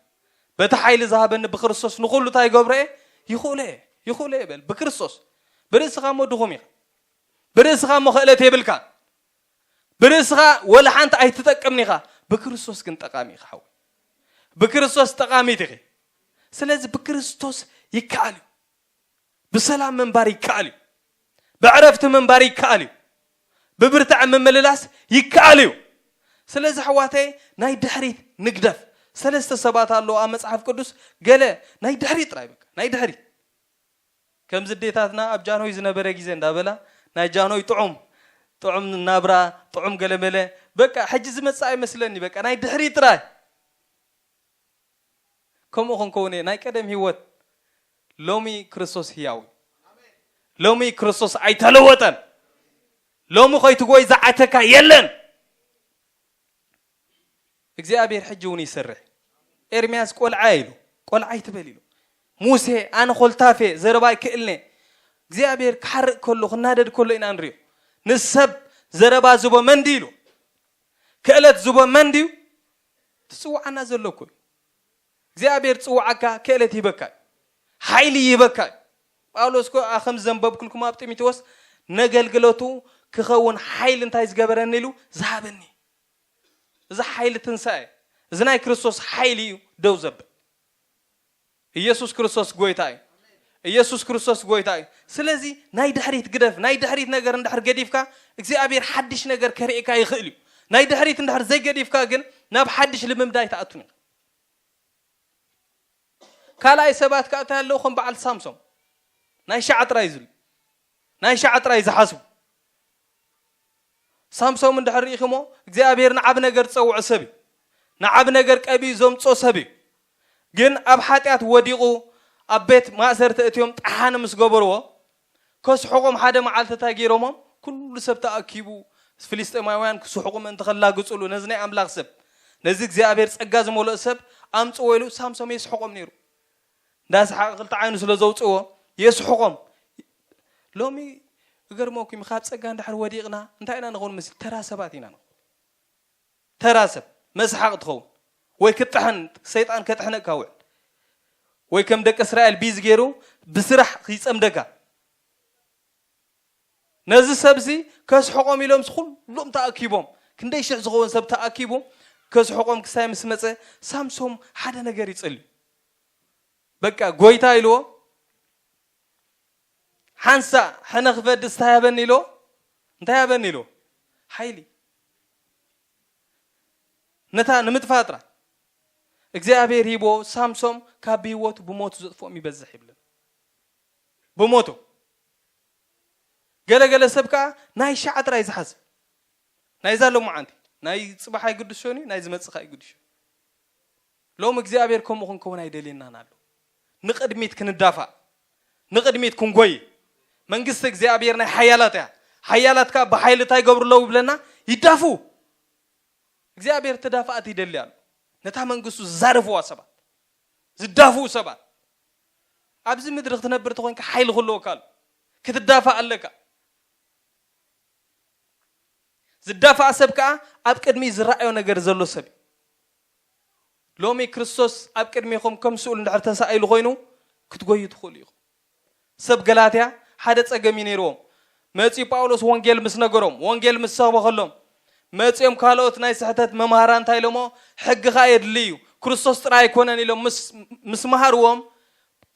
በቲ ሓይሊ ዝሃበኒ ብክርስቶስ ንኹሉ እንታይ ይገብሮ እየ? ይኽእሎ እየ። ይኽእሎ እየ በል። ብክርስቶስ። ብርእስኻ እሞ ድኹም ኢኻ። ብርእስኻ እሞ ክእለት የብልካ። ብርእስኻ ወላ ሓንቲ ኣይትጠቅምን ኢኻ። ብክርስቶስ ግን ጠቓሚ ኢኻ ሓወይ። ብክርስቶስ ጠቓሚት ኢኺ። ስለዚ ብክርስቶስ ይከኣል እዩ። ብሰላም ምንባር ይከኣል እዩ። ብዕረፍቲ ምንባር ይከኣል እዩ። ብብርታዕ ምምልላስ ይከኣል እዩ። ስለዚ ኣሕዋተይ ናይ ድሕሪት ንግደፍ። ሰለስተ ሰባት ኣለዉ ኣብ መጽሓፍ ቅዱስ ገለ ናይ ድሕሪት ጥራይ በቃ ናይ ድሕሪት ከምዚ ኣዴታትና ኣብ ጃንሆይ ዝነበረ ግዜ እንዳበላ ናይ ጃንሆይ ጥዑም ጥዑም ናብራ ጥዑም ገለመለ በቃ ሕጂ ዝመጽእ ኣይመስለኒ በቃ ናይ ድሕሪት ጥራይ ከምኡ ክንከውን እየ ናይ ቀደም ህይወት ሎሚ ክርስቶስ ህያው እዩ ሎሚ ክርስቶስ ኣይተለወጠን ሎሚ ከይትጎይ ዝዓተካ የለን እግዚኣብሔር ሕጂ እውን ይሰርሕ ኤርምያስ ቆልዓ ኢሉ ቆልዓ ይትበል ኢሉ ሙሴ ኣነ ኮልታፌ ዘረባ ይክእልነ እግዚኣብሔር ክሓርቅ ከሎ ክናደድ ከሎ ኢና ንሪኦ ንሰብ ዘረባ ዝቦ መን ድዩ ኢሉ ክእለት ዝቦ መን ድዩ ትፅውዓና ዘሎ እኮ እዩ እግዚኣብሔር ፅውዓካ ክእለት ይበካ እዩ ሓይሊ ይበካ እዩ ጳውሎስ ኮ ከም ዘንበብኩልኩም ኣብ ጢሞቴዎስ ነገልግለቱ ክኸውን ሓይሊ እንታይ ዝገበረኒ ኢሉ ዝሃበኒ እዚ ሓይሊ ትንሳኤ እዚ ናይ ክርስቶስ ሓይሊ እዩ ደው ዘብል ኢየሱስ ክርስቶስ ጎይታ እዩ ኢየሱስ ክርስቶስ ጎይታ እዩ ስለዚ ናይ ድሕሪት ግደፍ ናይ ድሕሪት ነገር እንድሕር ገዲፍካ እግዚኣብሔር ሓድሽ ነገር ከርእየካ ይኽእል እዩ ናይ ድሕሪት እንድሕር ዘይገዲፍካ ግን ናብ ሓድሽ ልምምድ ኣይትኣቱን ኢኻ ካልኣይ ሰባት ከዓ እንታይ ኣለዉ ከም በዓል ሳምሶም ናይ ሻዕ ጥራይ ዝብሉ ናይ ሻዕ ጥራይ ዝሓስቡ ሳምሶም እንድሕር ርኢኹሞ እግዚኣብሔር ንዓብ ነገር ዝፀውዖ ሰብ እዩ ንዓብ ነገር ቀቢኡ ዘምፅኦ ሰብ እዩ ግን ኣብ ሓጢኣት ወዲቑ ኣብ ቤት ማእሰርቲ እትዮም ጠሓኒ ምስ ገበርዎ ከስሕቖም ሓደ መዓልቲ እንታይ ገይሮሞም ኩሉ ሰብ ተኣኪቡ ፍልስጤማውያን ክስሕቑ ምእንቲ ከላግፅሉ ነዚ ናይ ኣምላኽ ሰብ ነዚ እግዚኣብሔር ፀጋ ዝመልኦ ሰብ ኣምፅዎ ኢሉ ሳምሶም የስሕቖም ነይሩ እንዳሰሓቐ ክልተ ዓይኑ ስለ ዘውፅዎ የስሕቖም ሎሚ እገርመኩም ካብ ፀጋ እንዳሕር ወዲቕና እንታይ ኢና ንኸውን ምስል ተራ ሰባት ኢና ንኸውን ተራ ሰብ መስሓቕ ትኸውን ወይ ክጥሕን ሰይጣን ከጥሕነካ ውዕል ወይ ከም ደቂ እስራኤል ቢዝ ገይሩ ብስራሕ ይፀምደካ ነዚ ሰብዚ ከስሕቖም ኢሎም ኩሎም ተኣኪቦም ክንደይ ሽሕ ዝኸውን ሰብ ተኣኪቡ ከስሕቖም ክሳይ ምስ መፀ ሳምሶም ሓደ ነገር ይፅል በቃ ጎይታ ኢልዎ ሓንሳ ሕነ ክፈድስ እንታይ ያበኒ ኢልዎ እንታይ ያበኒ ኢልዎ ሓይሊ ነታ ንምጥፋእ ጥራይ እግዚኣብሔር ሂቦ ሳምሶም ካብ ብህይወቱ ብሞቱ ዘጥፍኦም ይበዝሕ ይብልን ብሞቱ ገለገለ ሰብ ከዓ ናይ ሻዕ ጥራይ ዝሓዝ ናይዛ ሎማዓንቲ ናይ ፅባሕ ኣይግድሾን እዩ ናይ ዝመፅእ ከዓ ይግድሾ ሎም እግዚኣብሔር ከምኡ ክንከውን ኣይደልየናን ኣሎ ንቅድሚት ክንዳፋእ ንቅድሚት ክንጎይ መንግስቲ እግዚኣብሔር ናይ ሓያላት እያ ሓያላት ከዓ ብሓይሊ እንታይ ይገብሩ ኣለዉ ይብለና ይዳፉ እግዚኣብሔር ተዳፋኣት ይደሊ ኣሎ ነታ መንግስቱ ዝዛረፍዋ ሰባት ዝዳፍኡ ሰባት ኣብዚ ምድሪ ክትነብር ተኮይንካ ሓይሊ ክህልወካ ኣሎ ክትዳፋእ ኣለካ ዝዳፋእ ሰብ ከዓ ኣብ ቅድሚ ዝረኣዮ ነገር ዘሎ ሰብ እዩ ሎሚ ክርስቶስ ኣብ ቅድሚኹም ከም ስኡል እንድሕር ተሳኢሉ ኮይኑ ክትጎዩ ትኽእሉ ኢኹም ሰብ ገላትያ ሓደ ጸገም እዩ ነይርዎም መጺኡ ጳውሎስ ወንጌል ምስ ነገሮም ወንጌል ምስ ሰበኸሎም መጺኦም ካልኦት ናይ ስሕተት መምሃራ እንታይ ኢሎሞ ሕግኻ የድሊ እዩ ክርስቶስ ጥራይ ኣይኮነን ኢሎም ምስ መሃርዎም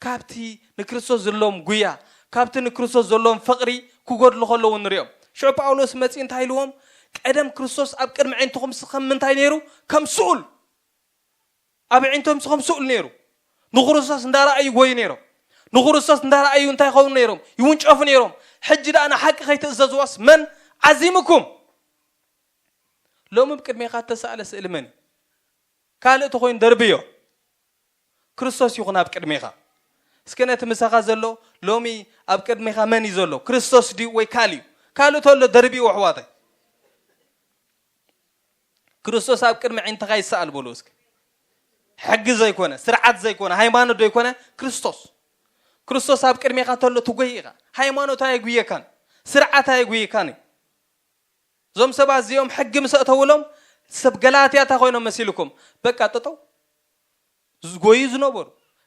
ካብቲ ንክርስቶስ ዘለዎም ጉያ ካብቲ ንክርስቶስ ዘለዎም ፍቕሪ ክጎድሉ ከለዉ ንሪኦም ሽዑ ጳውሎስ መጺኡ እንታይ ኢልዎም ቀደም ክርስቶስ ኣብ ቅድሚ ዕንትኹም ስኸም ምንታይ ነይሩ ከም ስኡል ኣብ ዕንቶም ስኸም ስኡል ነይሩ ንክርስቶስ እንዳረኣዩ ጎዩ ነይሮም ንክርስቶስ እንዳረኣዩ እንታይ ይኸውን ነይሮም ይውንጨፉ ነይሮም ሕጂ ደኣ ንሓቂ ከይትእዘዝዋስ መን ዓዚምኩም ሎሚ ብቅድሜኻ እተሳእለ ስእሊ መን እዩ ካልእ ተኮይኑ ደርብዮ ክርስቶስ ይኹን ኣብ ቅድሜኻ። እስከ ነቲ ምሳኻ ዘሎ ሎሚ ኣብ ቅድሜኻ መን እዩ ዘሎ? ክርስቶስ ድዩ ወይ ካልእ እዩ? ካልእ ተሎ ደርብዩ ኣሕዋተይ። ክርስቶስ ኣብ ቅድሚ ዒንትኻ ይሰኣል በሉ እስኪ። ሕጊ ዘይኮነ፣ ስርዓት ዘይኮነ፣ ሃይማኖት ዘይኮነ፣ ክርስቶስ። ክርስቶስ ኣብ ቅድሜኻ ተሎ ትጎይ ኢኻ። ሃይማኖት ኣየጉየካን፣ ስርዓት ኣየጉየካን እዩ። እዞም ሰባት እዚኦም ሕጊ ምስ ኣእተውሎም ሰብ ገላትያ እንታይ ኮይኖም መሲልኩም? በቃ ጠጠው ዝጎዩ ዝነበሩ፣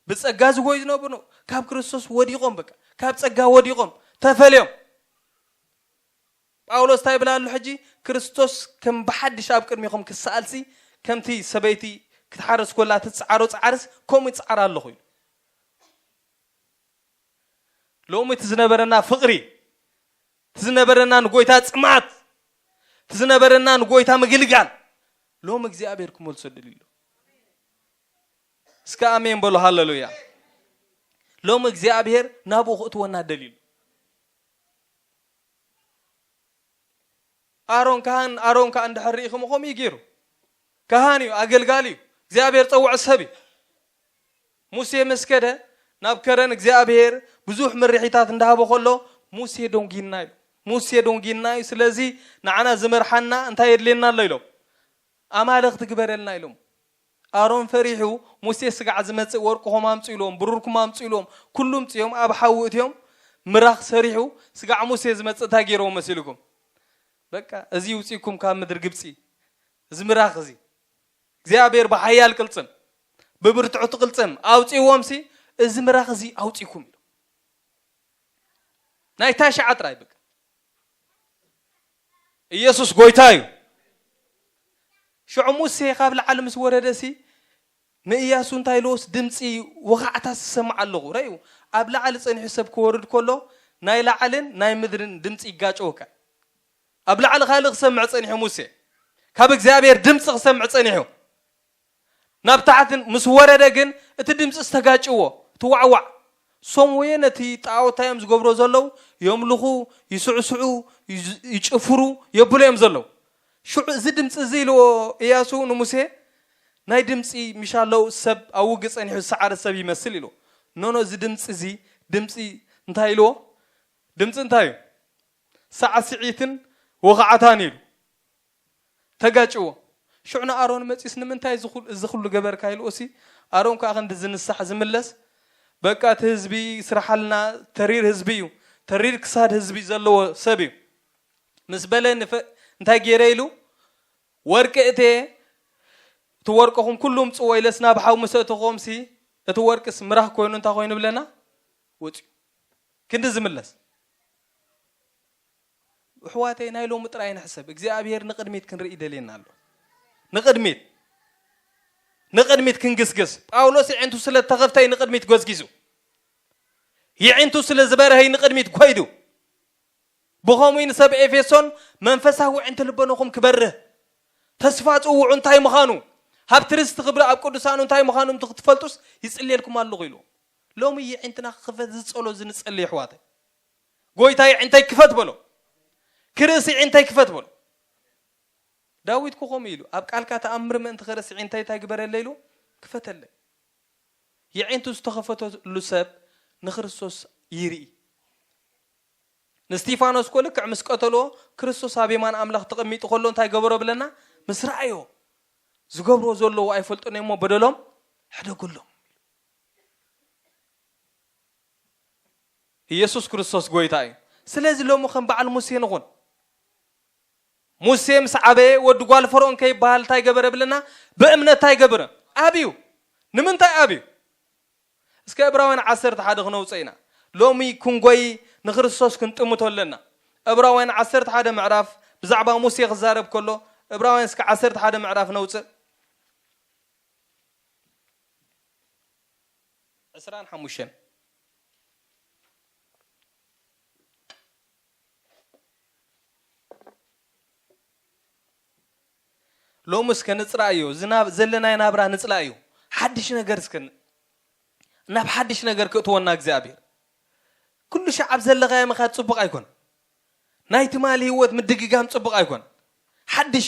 ብጸጋ ዝጎዩ ዝነበሩ፣ ካብ ክርስቶስ ወዲቖም፣ በቃ ካብ ጸጋ ወዲቖም፣ ተፈልዮም። ጳውሎስ እንታይ ይብል ኣሎ ሕጂ? ክርስቶስ ከም ብሓድሽ ኣብ ቅድሚኹም ክሰኣልሲ፣ ከምቲ ሰበይቲ ክትሓርስ ኮላ ትጽዓሮ ጻዕርስ ከምኡ ይጽዓር ኣለኹ ኢሉ። ሎሚ እቲ ዝነበረና ፍቕሪ፣ እቲ ዝነበረና ንጎይታ ጽምኣት፣ እቲ ዝነበረና ንጎይታ ምግልጋል፣ ሎሚ እግዚኣብሔር ክመልሶ ደልዩ ኣሎ። እስከ ኣሜን በሉ፣ ሃለሉያ። ሎሚ እግዚኣብሔር ናብኡ ክእትወና ደልዩ ኣሎ። ኣሮን ካህን፣ ኣሮን ከዓ እንድሕር ርኢኹም፣ ከምኡ እዩ ገይሩ። ካህን እዩ፣ ኣገልጋሊ እዩ፣ እግዚኣብሔር ጸውዖ ሰብ እዩ። ሙሴ ምስ ከደ ናብ ከረን እግዚኣብሔር ብዙሕ ምርሒታት እንዳሃቦ ከሎ ሙሴ ደንጊና እዩ። ሙሴ ደንጊና እዩ። ስለዚ ንዓና ዝመርሓና እንታይ የድልየና ኣሎ ኢሎም፣ ኣማልኽቲ ግበረልና ኢሎም። ኣሮን ፈሪሑ፣ ሙሴ ስጋዕ ዝመጽእ ወርቅኹም ኣምጹ ኢሎም፣ ብሩርኩም ኣምጹ ኢሎም፣ ኩሉ ኣምጺኦም ኣብ ሓዊ እትዮም ምራኽ ሰሪሑ ስጋዕ ሙሴ ዝመጽእ እንታይ ገይርዎ መሲልኩም? በቃ እዚ ይውጽእኩም ካብ ምድሪ ግብጺ፣ እዚ ምራኽ እዚ እግዚኣብሔር ብሓያል ቅልጽም ብብርትዕቲ ቅልጽም ኣውጽእዎም ሲ፣ እዚ ምራኽ እዚ ኣውጽእኩም ኢሉ። ናይ ታሽዓ ጥራይ በቃ። ኢየሱስ ጎይታ እዩ። ሽዑ ሙሴ ካብ ላዕሊ ምስ ወረደ ሲ፣ ንእያሱ እንታይ ኢልዎስ፣ ድምፂ ወኻዕታ ዝሰምዕ ኣለኹ። ረዩ ኣብ ላዕሊ ጸኒሑ ሰብ ክወርድ ከሎ ናይ ላዕልን ናይ ምድርን ድምፂ ይጋጨወካ። ኣብ ላዕሊ ካልእ ክሰምዕ ጸኒሑ ሙሴ፣ ካብ እግዚኣብሔር ድምፂ ክሰምዕ ጸኒሑ። ናብ ታሕቲ ምስ ወረደ ግን እቲ ድምፂ ዝተጋጭዎ፣ እቲ ዋዕዋዕ። ሶምወየ ነቲ ጣዖት እዮም ዝገብሮ ዘለዉ፣ የምልኹ፣ ይስዕስዑ፣ ይዝ- ይጭፍሩ፣ የብሉ እዮም ዘለዉ። ሽዑ እዚ ድምፂ እዚ ኢልዎ እያሱ ንሙሴ፣ ናይ ድምፂ ምሻለው ሰብ ኣብ ውግእ ጸኒሑ ዝሰዓረ ሰብ ይመስል ኢልዎ። ኖኖ፣ እዚ ድምፂ እዚ ድምፂ እንታይ ኢልዎ? ድምፂ እንታይ እዩ? ሳዕስዒትን ወኻዕታን ኢሉ ተጋጭዎ። ሽዑ ንኣሮን መፂስ፣ ንምንታይ እዚ ኩል- እዚ ኩሉ ገበርካ ኢልዎ ሲ፣ ኣሮን ከዓ ክንዲ ዝንሳሕ ዝምለስ፣ በቃ እቲ ህዝቢ ስራሓልና፣ ተሪር ህዝቢ እዩ፣ ተሪር ክሳድ ህዝቢ ዘለዎ ሰብ እዩ ምስ በለ፣ ንፈ- እንታይ ገይረ ኢሉ፣ ወርቂ እቴ፣ እቲ ወርቅኹም ኩሉ ምጽዎ ኢለስ ናብ ሓው ምስ ኣእተኹዎም ሲ፣ እቲ ወርቅስ ምራኽ ኮይኑ እንታይ ኮይኑ ብለና? ወፂኡ። ክንዲ ዝምለስ። ኣሕዋተይ፣ ናይ ሎሚ ጥራይ ንሕሰብ። እግዚኣብሔር ንቕድሚት ክንርኢ ደልየና ኣሎ። ንቕድሚት። ንቕድሚት ክንግስግስ። ጳውሎስ የዒንቱ ስለ ተኸፍተይ ንቕድሚት ጎዝጊዙ። የዒንቱ ስለ ዝበርሀይ ንቕድሚት ኮይዱ። ብኸምኡ ንሰብ ኤፌሶን መንፈሳዊ ዕንቲ ልቦናኹም ክበርህ፣ ተስፋ ጽውዑ እንታይ ምዃኑ፣ ሃብቲ ርስቲ ክብሪ ኣብ ቅዱሳኑ እንታይ ምዃኑ ክትፈልጡስ ይጽልየልኩም ኣለኹ ኢሉ። ሎሚ የዒንትና ክኽፈት ዝጸሎ ዝንጸሊ ኣሕዋተይ። ጎይታ የዒንተይ ክፈት በሎ። ክርእሲ የዒንተይ ክፈት በሎ። ዳዊት ኮ ከምኡ ኢሉ፣ ኣብ ቃልካ ተኣምር ምእንቲ ክርእሲ የዒንተይ እንታይ ግበረለይ ኢሉ፣ ክፈተለይ። የዒንቱ ዝተኸፈተሉ ሰብ ንክርስቶስ ይርኢ። ንስቲፋኖስ ኮ ልክዕ ምስ ቀተልዎ፣ ክርስቶስ ኣብ የማን ኣምላኽ ተቐሚጡ ከሎ እንታይ ገበሮ ብለና? ምስ ረኣዮ፣ ዝገብርዎ ዘለዉ ኣይፈልጡን እሞ በደሎም ሕደጉሎም። ኢየሱስ ክርስቶስ ጎይታ እዩ። ስለዚ ሎሚ ከም በዓል ሙሴ ንኹን። ሙሴ ምስ ዓበየ ወዲ ጓል ፈርኦን ከይበሃል እንታይ ገበረ ብለና? ብእምነት እንታይ ገበረ? ኣብዩ። ንምንታይ ኣብዩ? እስከ ዕብራውያን ዓሰርተ ሓደ ክነውፅእ ኢና። ሎሚ ክንጎይ ንክርስቶስ ክንጥምቶ ኣለና። ዕብራውያን ዓሰርተ ሓደ ምዕራፍ ብዛዕባ ሙሴ ክዛረብ ከሎ፣ ዕብራውያን እስከ ዓሰርተ ሓደ ምዕራፍ ነውፅእ። ዕስራን ሓሙሽተን። ሎሚ እስከ ንጽራእዮ፣ ዝናብ ዘለናይ ናብራ ንጽላእዮ። ሓድሽ ነገር እስከ ን- ናብ ሓድሽ ነገር ክእትወና እግዚኣብሔር። ኩሉ ሻዕ ኣብ ዘለኻዮ ምኻድ ጽቡቕ ኣይኮን። ናይ ትማሊ ህይወት ምድግጋም ጽቡቕ ኣይኮን። ሓድሽ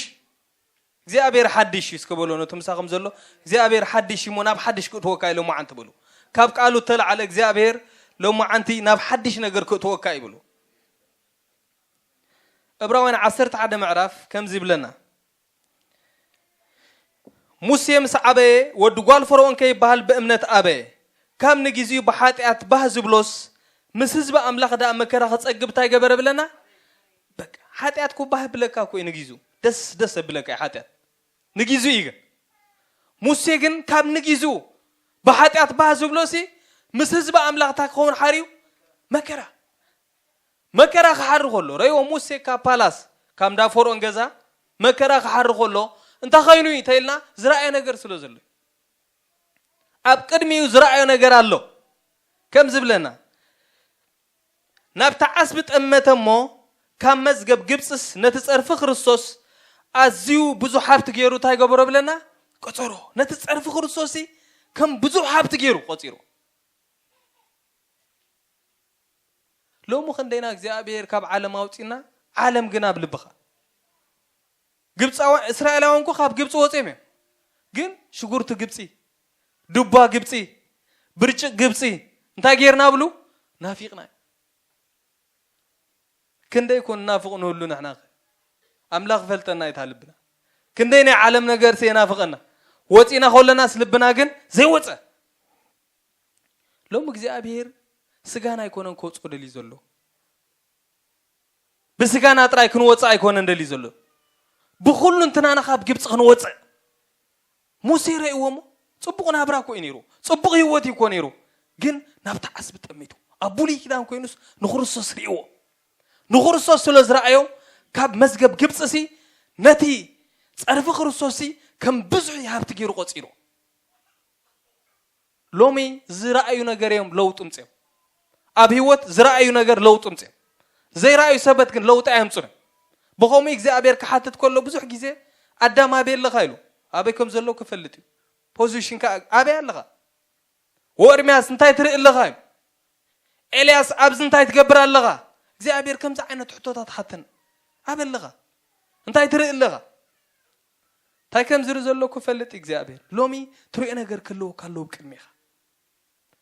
እግዚኣብሔር ሓድሽ እዩ እስከ በሎ ነቲ ምሳኹም ዘሎ እግዚኣብሔር ሓድሽ እሞ ናብ ሓድሽ ክእትወካ እዩ ሎማዓንቲ በሉ። ካብ ቃሉ እተላዓለ እግዚኣብሔር ሎማዓንቲ ናብ ሓድሽ ነገር ክእትወካ እዩ በሉ። ዕብራውያን ዓሰርተ ሓደ ምዕራፍ ከምዚ ይብለና፣ ሙሴ ምስ ዓበየ ወዲ ጓል ፈርኦን ከይበሃል ብእምነት ኣበየ። ካብ ንጊዜኡ ብሓጢኣት ባህ ዝብሎስ ምስ ህዝቢ ኣምላኽ ደኣ መከራ ክጸግብ እንታይ ገበረ ብለና? በቃ ሓጢኣት ኩባህ ብለካ እኮ እዩ ንጊዜኡ ደስ ደስ ብለካ እዩ ሓጢኣት ንጊዜኡ እዩ። ግን ሙሴ ግን ካብ ንጊዜኡ ብሓጢኣት ባህ ዝብሎሲ ምስ ህዝቢ ኣምላኽ እንታይ ክኸውን ሓርዩ? መከራ መከራ ክሓሪ ከሎ ረእይዎ ሙሴ ካብ ፓላስ ካብ እንዳ ፈርኦን ገዛ መከራ ክሓሪ ከሎ እንታይ ኸይኑ እዩ ተይልና ዝረኣየ ነገር ስለ ዘሎ ኣብ ቅድሚኡ ዝረኣዮ ነገር ኣሎ። ከም ዝብለና ናብቲ ዓስቢ ጠመተ እሞ ካብ መዝገብ ግብፅስ ነቲ ፀርፊ ክርስቶስ ኣዝዩ ብዙሕ ሃብቲ ገይሩ እንታይ ገበሮ ብለና? ቆፀሮ። ነቲ ፀርፊ ክርስቶስ ከም ብዙሕ ሃብቲ ገይሩ ቆፂሩ። ሎሚ ክንደይና እግዚኣብሔር ካብ ዓለም ኣውፂና ዓለም ግን ኣብ ልብኻ ግብፃውያን እስራኤላውያን እኮ ካብ ግብፂ ወፂኦም እዮም። ግን ሽጉርቲ ግብፂ፣ ዱባ ግብፂ፣ ብርጭቅ ግብፂ እንታይ ጌርና ብሉ ናፊቅና። ክንደይ ኮን ናፍቅ ንህሉ ንሕና ኣምላኽ ፈልጠና ይታ ልብና ክንደይ ናይ ዓለም ነገር የናፍቀና። ወፂና ከለናስ ልብና ግን ዘይወፀ። ሎም እግዚኣብሔር ስጋና ኣይኮነን ከውፅኦ ደልዩ ዘሎ ብስጋና ጥራይ ክንወፅእ ኣይኮነን ደልዩ ዘሎ። ብኩሉ እንትናና ካብ ግብፂ ክንወፅእ ሙሴ ረእዎ እሞ ፅቡቕ ናብራ እኮ እዩ ነይሩ። ፅቡቕ ህይወት እዩ እኮ ነይሩ። ግን ናብቲ ዓስቢ ጠሚቱ ኣብ ብሉይ ኪዳን ኮይኑስ ንክርስቶስ ርእዎ። ንክርስቶስ ስለ ዝረኣዮ ካብ መዝገብ ግብፂ ሲ ነቲ ፀርፊ ክርስቶስ ሲ ከም ብዙሕ ሃብቲ ገይሩ ቆፂሩ። ሎሚ ዝረኣዩ ነገር እዮም ለውጢ ምፅኦም። ኣብ ህይወት ዝረኣዩ ነገር ለውጢ ምፅኦም። ዘይረኣዩ ሰበት ግን ለውጢ ኣየምፁን እዮም። ብኸምኡ እግዚኣብሔር ክሓትት ከሎ ብዙሕ ግዜ ኣዳም ኣበይ ኣለኻ ኢሉ ኣበይ ከም ዘለዉ ክፈልጥ እዩ። ፖዚሽንካ ኣበይ ኣለኻ? ወእርምያስ እንታይ ትርኢ ኣለኻ እዩ? ኤልያስ ኣብዚ እንታይ ትገብር ኣለኻ? እግዚኣብሔር ከምዚ ዓይነት ሕቶታት ሓተን ኣበይ ኣለኻ? እንታይ ትርኢ ኣለኻ? እንታይ ከም ዝርኢ ዘሎ ክፈልጥ እግዚኣብሔር ሎሚ ትሪኦ ነገር ክህልወካ ኣለዎ ቅድሚኻ።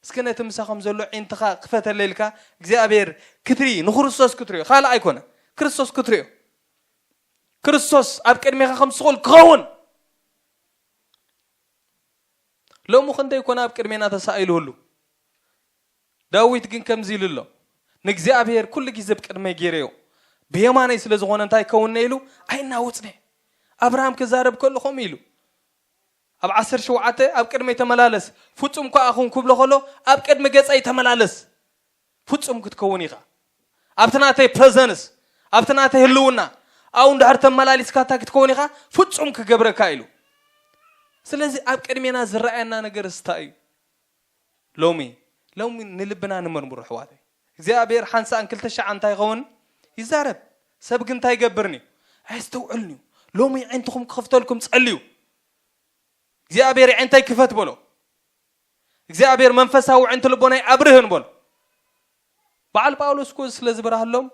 እስኪ ነቲ ምሳኹም ዘሎ ዒንትኻ ክፈተለ ኢልካ እግዚኣብሔር ክትርኢ ንክርስቶስ ክትሪኦ ካልእ ኣይኮነ ክርስቶስ ክትሪኦ ክርስቶስ ኣብ ቅድሚኻ ከም ስቑል ክኸውን። ሎሚ ክንደይ ኮነ ኣብ ቅድሜና ተሳኢሉ ህሉ ዳዊት ግን ከምዚ ኢሉ ኣሎ፣ ንእግዚኣብሔር ኩሉ ግዜ ብቅድመይ ገይረዮ፣ ብየማነይ ስለ ዝኾነ እንታይ ይከውንነ ኢሉ ኣይናወጽነ። ኣብርሃም ክዛረብ ከሎ ከምኡ ኢሉ ኣብ ዓሰርተ ሸውዓተ ኣብ ቅድመይ ተመላለስ ፍጹም ከኣ ኩን ክብሎ ከሎ ኣብ ቅድሚ ገጸይ ተመላለስ ፍጹም ክትከውን ኢኻ። ኣብቲ ናተይ ፕረዘንስ ኣብቲ ናተይ ህልውና ኣብኡ እንድሕር ተመላሊስካ እንታይ ክትከውን ኢኻ ፍጹም ክገብረካ ኢሉ። ስለዚ ኣብ ቅድሜና ዝረኣየና ነገር እንታይ እዩ? ሎሚ ሎሚ ንልብና ንመርምሮ ኣሕዋተይ። እግዚኣብሔር ሓንሳእን ክልተ ሻዕ እንታይ ይኸውን ይዛረብ። ሰብ ግን እንታይ ይገብርን እዩ ኣየስተውዕልን እዩ። ሎሚ ዓይንትኹም ክኸፍተልኩም ጸልዩ። እግዚኣብሔር ዓይንታይ ክፈት በሎ። እግዚኣብሔር መንፈሳዊ ዓይንቲ ልቦናይ ኣብርህን በሎ። በዓል ጳውሎስ እኮ ስለ ዝበራህሎም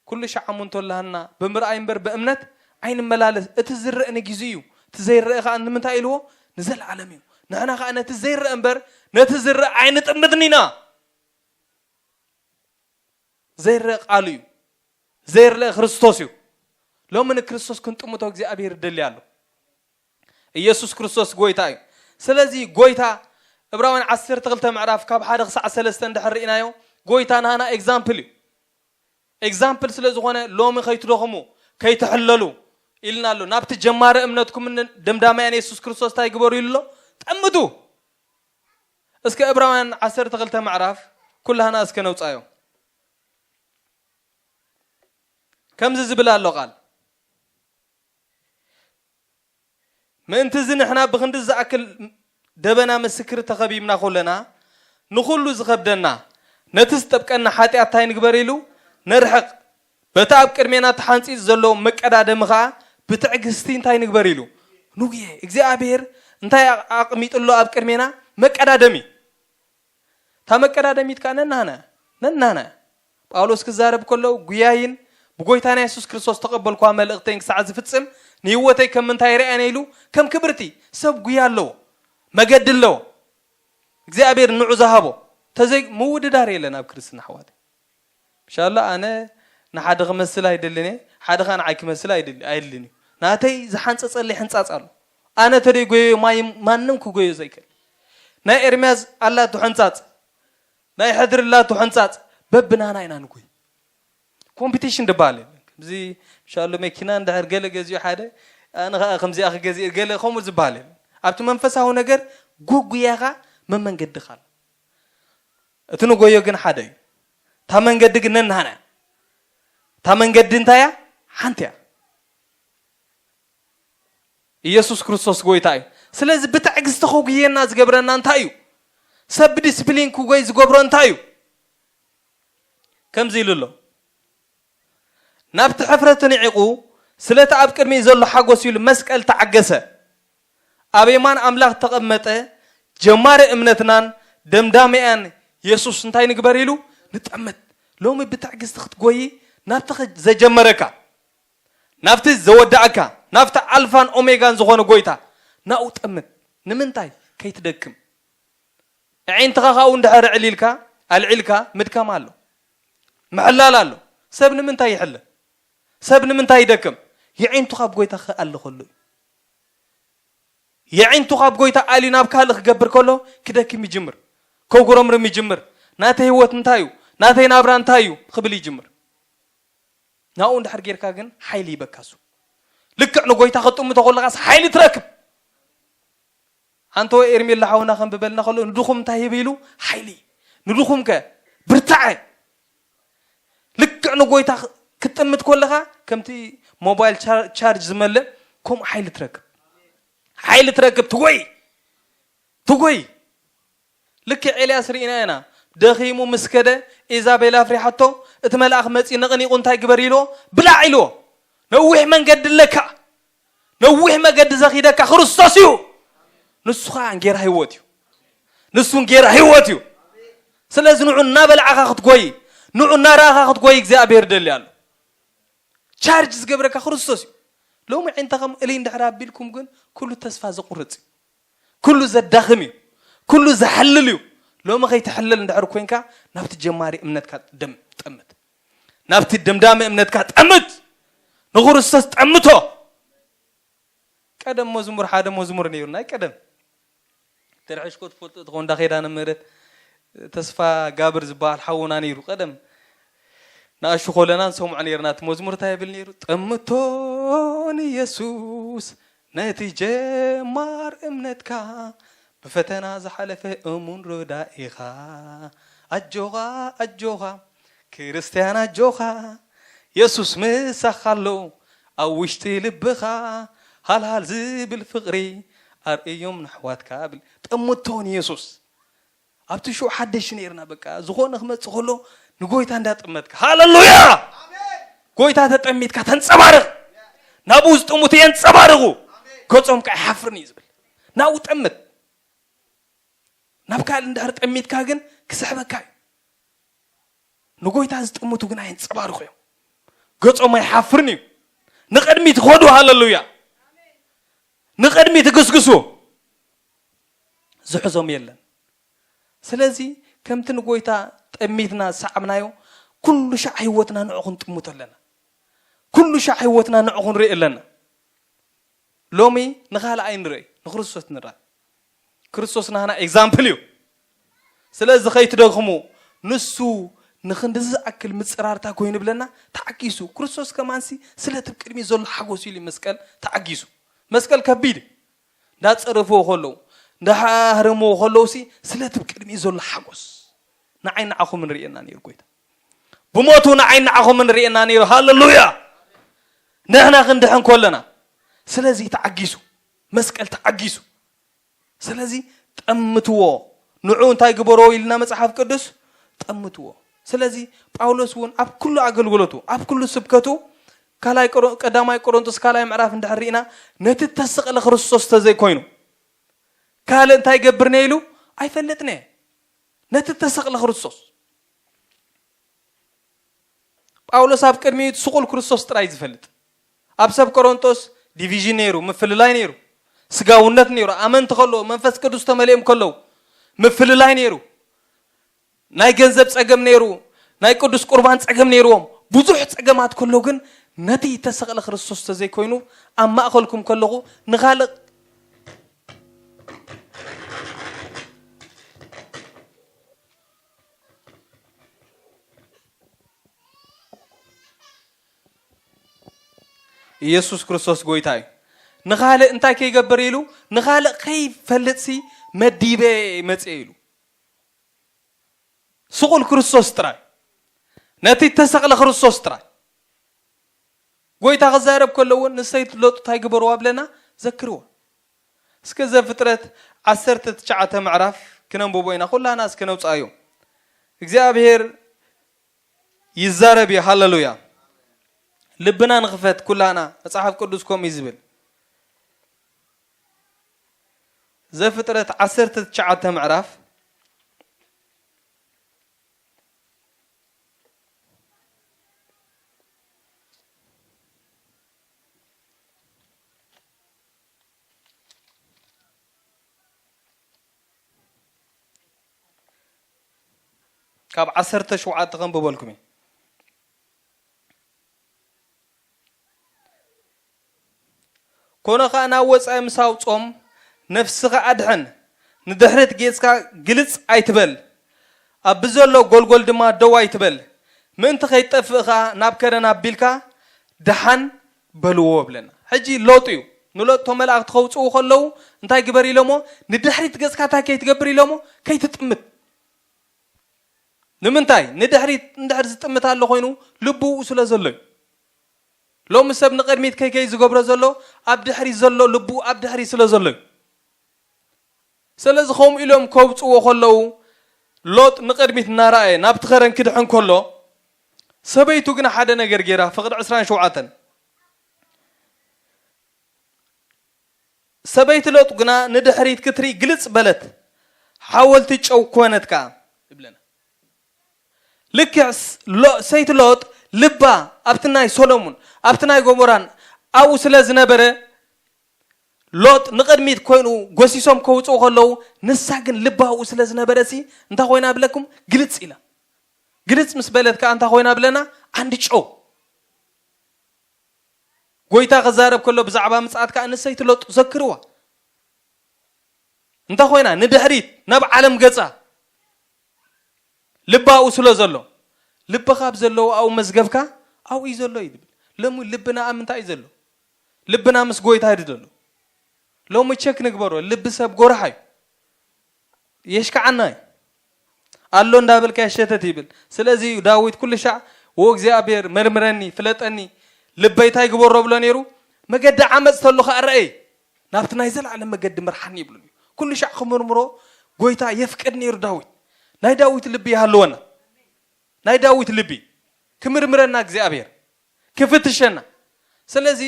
ኩሉ ሻዕ እሞ እንተላሃና ብምርኣይ እምበር ብእምነት ኣይንመላለስ። እቲ ዝረአ ንጊዜ እዩ፣ እቲ ዘይረአ ከዓ ንምንታይ ኢልዎ ንዘለዓለም እዩ። ንሕና ከዓ ነቲ ዘይረአ እምበር ነቲ ዝረአ ኣይንጥምትን ኢና። ዘይረአ ቃሉ እዩ፣ ዘይረአ ክርስቶስ እዩ። ሎሚ ንክርስቶስ ክንጥምቶ እግዚኣብሔር ይደሊ ኣሎ። ኢየሱስ ክርስቶስ ጎይታ እዩ። ስለዚ ጎይታ ዕብራውያን ዓሰርተ ክልተ ምዕራፍ ካብ ሓደ ክሳዕ ሰለስተ እንድሕር ርኢናዮ ጎይታ ናና ኤግዛምፕል እዩ። ኤግዛምፕል ስለ ዝኾነ ሎሚ ከይትደኽሙ ከይትሕለሉ ኢልና ኣሎ። ናብቲ ጀማሪ እምነትኩምን ደምዳማያን የሱስ ክርስቶስ እንታይ ግበሩ ኢሉ ኣሎ? ጠምቱ። እስከ ዕብራውያን ዓሰርተ ክልተ ምዕራፍ ኩላህና እስከ ነውፃዮ። ከምዚ ዝብል ኣሎ ቃል ምእንቲ እዚ ንሕና ብኽንዲ ዝኣክል ደበና ምስክር ተኸቢብና ኮለና ንኹሉ ዝኸብደና ነቲ ዝጠብቀና ሓጢኣት እንታይ ንግበር ኢሉ ነርሕቕ። በቲ ኣብ ቅድሜና ተሓንፂፅ ዘሎ መቀዳደሚ ኸዓ ብትዕግስቲ እንታይ ንግበር ኢሉ ንጉየ። እግዚኣብሔር እንታይ ኣቕሚጡ ኣሎ ኣብ ቅድሜና? መቀዳደሚ። እታ መቀዳደሚት ከዓ ነናህና ነናህና ጳውሎስ ክዛረብ ከሎ ጉያይን ብጎይታና የሱስ ክርስቶስ ተቐበልኳ መልእኽተይን ክሳዕ ዝፍጽም ንህይወተይ ከም ምንታይ ርኣየነ ኢሉ ከም ክብርቲ ሰብ ጉያ ኣለዎ፣ መገዲ ኣለዎ። እግዚኣብሔር ንዑ ዝሃቦ ተዘይ ምውድዳር የለን ኣብ ክርስትና ኣሕዋት። ምሻሎ ኣነ ንሓደ ክመስል ኣይደልን እየ፣ ሓደ ኸዓ ንዓይ ክመስል ኣይደል- ኣይደልን እዩ። ናተይ ዝሓንጸጸለይ ሕንጻጽ ኣሎ። ኣነ ተደይ ጎዮ ማይ ማንም ክጎዮ ዘይክእል። ናይ ኤርምያስ ኣላቱ ሕንጻጽ፣ ናይ ሕድሪ ኣላቱ ሕንጻጽ፣ በብናና ኢና ንጎይ። ኮምፒቲሽን ዝበሃል የለን። ከምዚ ምሻሎ መኪና እንድሕር ገለ ገዚኡ ሓደ ኣነ ኸዓ ከምዚኣ ክገዝእ ገለ ከምኡ ዝበሃል የለን። ኣብቲ መንፈሳዊ ነገር ጎጉያኻ መመንገድኻ ኣሎ። እቲ ንጎዮ ግን ሓደ እዩ። እታ መንገዲ ግን ነናህና እያ። እታ መንገዲ እንታይ እያ? ሓንቲ እያ። ኢየሱስ ክርስቶስ ጎይታ እዩ። ስለዚ ብትዕግስቲ ከጉየና ዝገብረና እንታይ እዩ? ሰብ ብዲስፕሊን ክጎይ ዝገብሮ እንታይ እዩ? ከምዚ ኢሉ ኣሎ። ናብቲ ሕፍረት ንዒቑ ስለቲ ኣብ ቅድሚኡ ዘሎ ሓጎስ ኢሉ መስቀል ተዓገሰ። ኣብ የማን ኣምላኽ ተቐመጠ። ጀማሪ እምነትናን ደምዳሚኣን የሱስ እንታይ ንግበር ኢሉ ንጠምት። ሎሚ ብትዕግስቲ ክትጎይ ናብቲ ኸ- ዘጀመረካ ናብቲ ዘወዳእካ ናብቲ ኣልፋን ኦሜጋን ዝኾነ ጎይታ ናኡ ጠምት። ንምንታይ ከይትደክም? ኣዒንትኻ ካብኡ እንድሕር ኣዕሊልካ ኣልዒልካ ምድካም ኣሎ፣ ምሕላል ኣሎ። ሰብ ንምንታይ ይሕለል? ሰብ ንምንታይ ይደክም? የዒንቱ ካብ ጎይታ ክኣሊ ከሎ እዩ። የዒንቱ ካብ ጎይታ ኣልዩ ናብ ካልእ ክገብር ከሎ ክደክም ይጅምር፣ ከጉረምርም ይጅምር። ናተይ ህይወት እንታይ እዩ? ናተይ ናብራ እንታይ እዩ? ክብል ይጅምር። ናብኡ እንድሕር ጌርካ ግን ሓይሊ ይበካ እሱ። ልክዕ ንጎይታ ክጥምቶ ከለኻስ ሓይሊ ትረክብ። ኣንተ ወይ ኤርሜላ ሓውና ከም ብበልና ከሎ ንድኹም እንታይ ይህብ ኢሉ ሓይሊ፣ ንድኹም ከ ብርታዐ። ልክዕ ንጎይታ ክትጥምት ከለኻ ከምቲ ሞባይል ቻር- ቻርጅ ዝመልእ ከምኡ ሓይሊ ትረክብ፣ ሓይሊ ትረክብ። ትጎይ ትጎይ። ልክዕ ኤልያስ ርኢና ኢና። ደኺሙ ምስ ከደ ኢዛቤል ኣፍሪሓቶ፣ እቲ መልኣኽ መጺ ነቕኒቑ እንታይ ግበር ኢልዎ? ብላዕ ኢልዎ። ነዊሕ መንገዲ ኣለካ፣ ነዊሕ መገዲ ዘኺደካ ክርስቶስ እዩ። ንሱ ኸዓ እንጌራ ህይወት እዩ። ንሱ እንጌራ ህይወት እዩ። ስለዚ ንዑ እናበላዕኻ ክትጎይ፣ ንዑ እናረኣኻ ክትጎይ እግዚኣብሔር ይደሊ ኣሎ። ቻርጅ ዝገብረካ ክርስቶስ እዩ። ሎሚ ዒንተኸም እልይ እንድሕር ኣቢልኩም ግን ኩሉ ተስፋ ዘቁርጽ እዩ። ኩሉ ዘዳኽም እዩ። ኩሉ ዘሕልል እዩ። ሎሚ ከይትሕለል እንድሕር ኮይንካ ናብቲ ጀማሪ እምነትካ ደም ጠምት። ናብቲ ደምዳሚ እምነትካ ጠምት። ንክርስቶስ ጠምቶ። ቀደም መዝሙር ሓደ መዝሙር ነይሩ ናይ ቀደም ተርሕሽኮ ትፈልጡ ትኾን እንዳ ኸይዳነ ምህረት ተስፋ ጋብር ዝበሃል ሓውና ነይሩ ቀደም ንኣሹ ኮለና ንሰምዖ ነይርና እቲ መዝሙር እንታይ ይብል ነይሩ ጠምቶ ንየሱስ ነቲ ጀማር እምነትካ ብፈተና ዝሓለፈ እሙን ርዳኢኻ ኣጆኻ ኣጆኻ ክርስትያን ኣጆኻ የሱስ ምሳኻ ኣሎ ኣብ ውሽጢ ልብኻ ሃልሃል ዝብል ፍቕሪ ኣርእዮም ንኣሕዋትካ ብል ጠምቶ ንየሱስ ኣብቲ ሽዑ ሓደሽ ነይርና በቃ ዝኾነ ክመፅእ ከሎ ንጎይታ እንዳጠመትካ ሃለሉያ ጎይታ ተጠሚትካ ተንፀባርቕ ናብኡ ዝጥሙት የንፀባርቑ ገፆም ከዓ ይሓፍርን እዩ ዝብል ናብኡ ጠምት ናብ ካልእ እንድሕር ጠሚትካ ግን ክስሕበካ እዩ ንጎይታ ዝጥምቱ ግን ኣየንፀባርቑ እዮም ገፆም ኣይሓፍርን እዩ ንቕድሚት ኸዱ ሃለሉያ ንቕድሚት ግስግሱ ዝሕዞም የለን ስለዚ ከምቲ ንጎይታ ጠሚትና ዝሰዓብናዮ ኩሉ ሻዕ ህይወትና ንዑ ክንጥምቶ ኣለና ኩሉ ሻዕ ህይወትና ንዑ ክንርኢ ኣለና ሎሚ ንኻልእ ኣይንርኢ ንክርስቶስ ንርኣ ክርስቶስ ናህና ኤግዛምፕል እዩ ስለዚ ከይትደኽሙ ንሱ ንክንድዚ ዝኣክል ምፅራርታ ኮይኑ ብለና ተዓጊሱ ክርስቶስ ከማንሲ ስለቲ ቅድሚ ዘሎ ሓጎስ ኢሉ መስቀል ተዓጊሱ መስቀል ከቢድ እንዳፀረፍዎ ከለዉ እንዳሃረምዎ ከለዉ ሲ ስለቲ ቅድሚ ዘሎ ሓጎስ ንዓይ ንዓኹም ንርእየና ነይሩ ጎይታ ብሞቱ ንዓይ ንዓኹም ንርእየና ነይሩ ሃለሉያ ንሕና ክንድሕን ከለና ስለዚ ተዓጊሱ መስቀል ተዓጊሱ ስለዚ ጠምትዎ ንዑ እንታይ ግበሮ ኢልና መፅሓፍ ቅዱስ ጠምትዎ ስለዚ ጳውሎስ እውን ኣብ ኩሉ ኣገልግሎቱ ኣብ ኩሉ ስብከቱ ካልኣይ ቀዳማይ ቆሮንቶስ ካልኣይ ምዕራፍ እንድሕር ርኢና ነቲ ተሰቕለ ክርስቶስ ተዘይኮይኑ ካልእ እንታይ ገብርነ ኢሉ ኣይፈልጥነ ነቲ ተሰቕለ ክርስቶስ ጳውሎስ ኣብ ቅድሚኡ ስቑል ክርስቶስ ጥራይ ዝፈልጥ። ኣብ ሰብ ቆሮንቶስ ዲቪዥን ነይሩ፣ ምፍልላይ ነይሩ፣ ስጋውነት ነይሩ። ኣመንቲ ከለዉ፣ መንፈስ ቅዱስ ተመሊኦም ከለዉ ምፍልላይ ነይሩ። ናይ ገንዘብ ጸገም ነይሩ፣ ናይ ቅዱስ ቁርባን ጸገም ነይርዎም። ብዙሕ ጸገማት ከሎ ግን ነቲ ተሰቕለ ክርስቶስ ተዘይኮይኑ ኣብ ማእኸልኩም ከለኹ ንኻልእ ኢየሱስ ክርስቶስ ጎይታ እዩ። ንኻልእ እንታይ ከይገብር ኢሉ ንኻልእ ከይፈልጥሲ መዲበ መጽእ ኢሉ። ስቑል ክርስቶስ ጥራይ፣ ነቲ እተሰቕለ ክርስቶስ ጥራይ። ጎይታ ክዛረብ ከሎ እውን ንሰይቲ ሎጥ እንታይ ግበርዋ ብለና? ዘክርዋ። እስከ ዘፍጥረት ዓሰርተ ትሽዓተ ምዕራፍ ክነንብቦ ኢና። ኩላና እስከ ነውፅኣዮ። እግዚኣብሔር ይዛረብ እዩ። ሃለሉያ። ልብና ንኽፈት ኩላና። መጽሓፍ ቅዱስ ከምኡ እዩ ዝብል። ዘፍጥረት ዓሰርተ ትሽዓተ ምዕራፍ ካብ ዓሰርተ ሸውዓተ ከንብበልኩም እየ። ኮነ ኸኣ ናብ ወጻኢ ምስ ኣውጾም ነፍስኻ ኣድሕን፣ ንድሕሪት ገጽካ ግልጽ ኣይትበል፣ ኣብ ብዘሎ ጎልጎል ድማ ደው ኣይትበል፣ ምእንቲ ከይትጠፍእ ኸኣ ናብ ከረን ኣቢልካ ደሓን በልዎ ብለና። ሕጂ ሎጥ እዩ። ንሎጥ እቶም መላእኽቲ ከውጽኡ ከለዉ እንታይ ግበር ኢሎሞ? ንድሕሪት ገጽካ እንታይ ከይትገብር ኢሎሞ? ከይትጥምት። ንምንታይ? ንድሕሪት እንድሕር ዝጥምት ኣሎ ኮይኑ ልቡ ስለ ዘሎ እዩ። ሎሚ ሰብ ንቕድሚት ከይከይ ዝገብሮ ዘሎ ኣብ ድሕሪት ዘሎ ልቡ ኣብ ድሕሪት ስለ ዘሎ እዩ። ስለዚ ከምኡ ኢሎም ከውፅዎ ከለዉ ሎጥ ንቕድሚት እናረኣየ ናብቲ ኸረን ክድሕን ከሎ ሰበይቱ ግና ሓደ ነገር ገይራ ፍቕዲ ዕስራን ሸውዓተን ሰበይቲ ሎጥ ግና ንድሕሪት ክትርኢ ግልጽ በለት፣ ሓወልቲ ጨው ኮነት ከኣ ይብለና። ልክዕ ስ- ሎ- ሰይቲ ሎጥ ልባ ኣብቲ ናይ ሶሎሙን ኣብቲ ናይ ጎሞራን ኣብኡ ስለ ዝነበረ ሎጥ ንቕድሚት ኮይኑ ጎሲሶም ከውፅኡ ከለዉ ንሳ ግን ልባ ኣብኡ ስለ ዝነበረ ሲ እንታይ ኮይና ብለኩም ግልጽ ኢላ ግልጽ ምስ በለት ከኣ እንታይ ኮይና ብለና ዓንዲ ጨው ጎይታ ክዛረብ ከሎ ብዛዕባ ምጽኣት ከኣ ንሰይቲ ሎጥ ዘክርዋ። እንታይ ኮይና ንድሕሪት ናብ ዓለም ገጻ ልባ ኣብኡ ስለ ዘሎ ልብኻ ኣብ ዘለዎ ኣብኡ መዝገብካ ኣብኡ እዩ ዘሎ እዩ ዝብል። ሎሚ ልብና ኣብ ምንታይ እዩ ዘሎ? ልብና ምስ ጎይታ እዩ ዘሎ። ሎሚ ቸክ ንግበሮ። ልቢ ሰብ ጎራሕ እዩ። የሽክዓና እዩ። ኣሎ እንዳበልካ የሸተት ይብል። ስለዚ እዩ ዳዊት ኩሉ ሻዕ ወ እግዚኣብሔር መርምረኒ ፍለጠኒ ልበይ እንታይ ግበሮ ብሎ ነይሩ መገዲ ዓመፅ ተሎ ከዓ ረአይ ናብቲ ናይ ዘላለም መገዲ ምርሓኒ ይብሉ እዩ። ኩሉ ሻዕ ክምርምሮ ጎይታ የፍቅድ ነይሩ ዳዊት። ናይ ዳዊት ልቢ ይሃልወና። ናይ ዳዊት ልቢ ክምርምረና እግዚኣብሔር ክፍትሸና። ስለዚ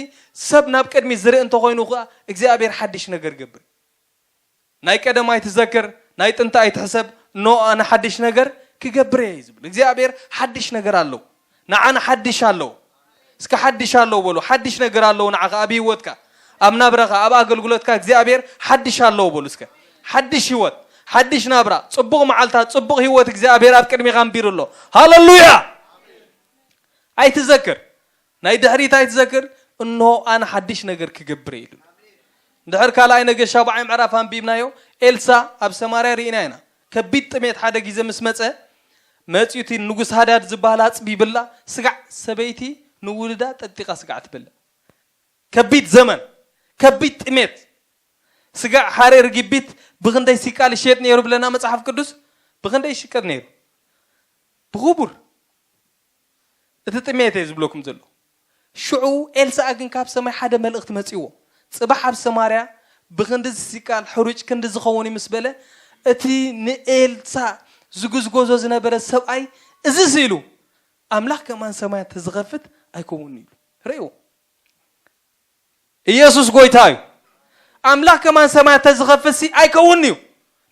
ሰብ ናብ ቅድሚት ዝርኢ እንተኮይኑ ከዓ እግዚኣብሔር ሓድሽ ነገር ገብር። ናይ ቀደም ኣይትዘክር፣ ናይ ጥንቲ ኣይትሕሰብ፣ እነሆ ኣነ ሓድሽ ነገር ክገብር እየ እዩ ዝብል። እግዚኣብሔር ሓድሽ ነገር ኣለዎ፣ ንዓና ሓድሽ ኣለዎ። እስከ ሓድሽ ኣለዎ በሉ። ሓድሽ ነገር ኣለዎ ንዓኻ፣ ኣብ ህይወትካ፣ ኣብ ናብራኻ፣ ኣብ ኣገልግሎትካ እግዚኣብሔር ሓድሽ ኣለዎ በሉ። እስከ ሓድሽ ህይወት፣ ሓድሽ ናብራ፣ ጽቡቕ መዓልታት፣ ጽቡቕ ህይወት እግዚኣብሔር ኣብ ቅድሚኻ ኣንቢሩ ኣሎ። ሃለሉያ! ኣይትዘክር፣ ናይ ድሕሪት ኣይትዘክር፣ እንሆ ኣነ ሓድሽ ነገር ክገብር እየ ኢሉ። እንድሕር ካልኣይ ነገስት ሻብዓይ ምዕራፍ ኣንቢብናዮ፣ ኤልሳ ኣብ ሰማርያ ርኢና ኢና። ከቢድ ጥሜት ሓደ ግዜ ምስ መጸ፣ መጺኡ እቲ ንጉስ ሃዳድ ዝበሃል ኣጽቢ ይብላ፣ ስጋዕ ሰበይቲ ንውሉዳ ጠጢቓ ስጋዕ ትበልዕ። ከቢድ ዘመን፣ ከቢድ ጥሜት። ስጋዕ ሓሬ ርግቢት ብኽንደይ ሲቃል ይሸየጥ ነይሩ ብለና መጽሓፍ ቅዱስ? ብኽንደይ ይሽቀጥ ነይሩ? ብኽቡር። እቲ ጥሜት እየ ዝብለኩም ዘሎ። ሽዑ ኤልሳኣ ግን ካብ ሰማይ ሓደ መልእኽቲ መጺዎ። ጽባሕ ኣብ ሰማርያ ብኽንዲ ዝሲቃል ሕሩጭ ክንዲ ዝኸውን እዩ ምስ በለ፣ እቲ ንኤልሳ ዝጉዝጎዞ ዝነበረ ሰብኣይ እዚ ስኢሉ ኣምላኽ ከማን ሰማያት ተዝኸፍት ኣይከውን ኢሉ። ርእይዎ። ኢየሱስ ጎይታ እዩ። ኣምላኽ ከማን ሰማያት ተዝኸፍት ሲ ኣይከውን እዩ።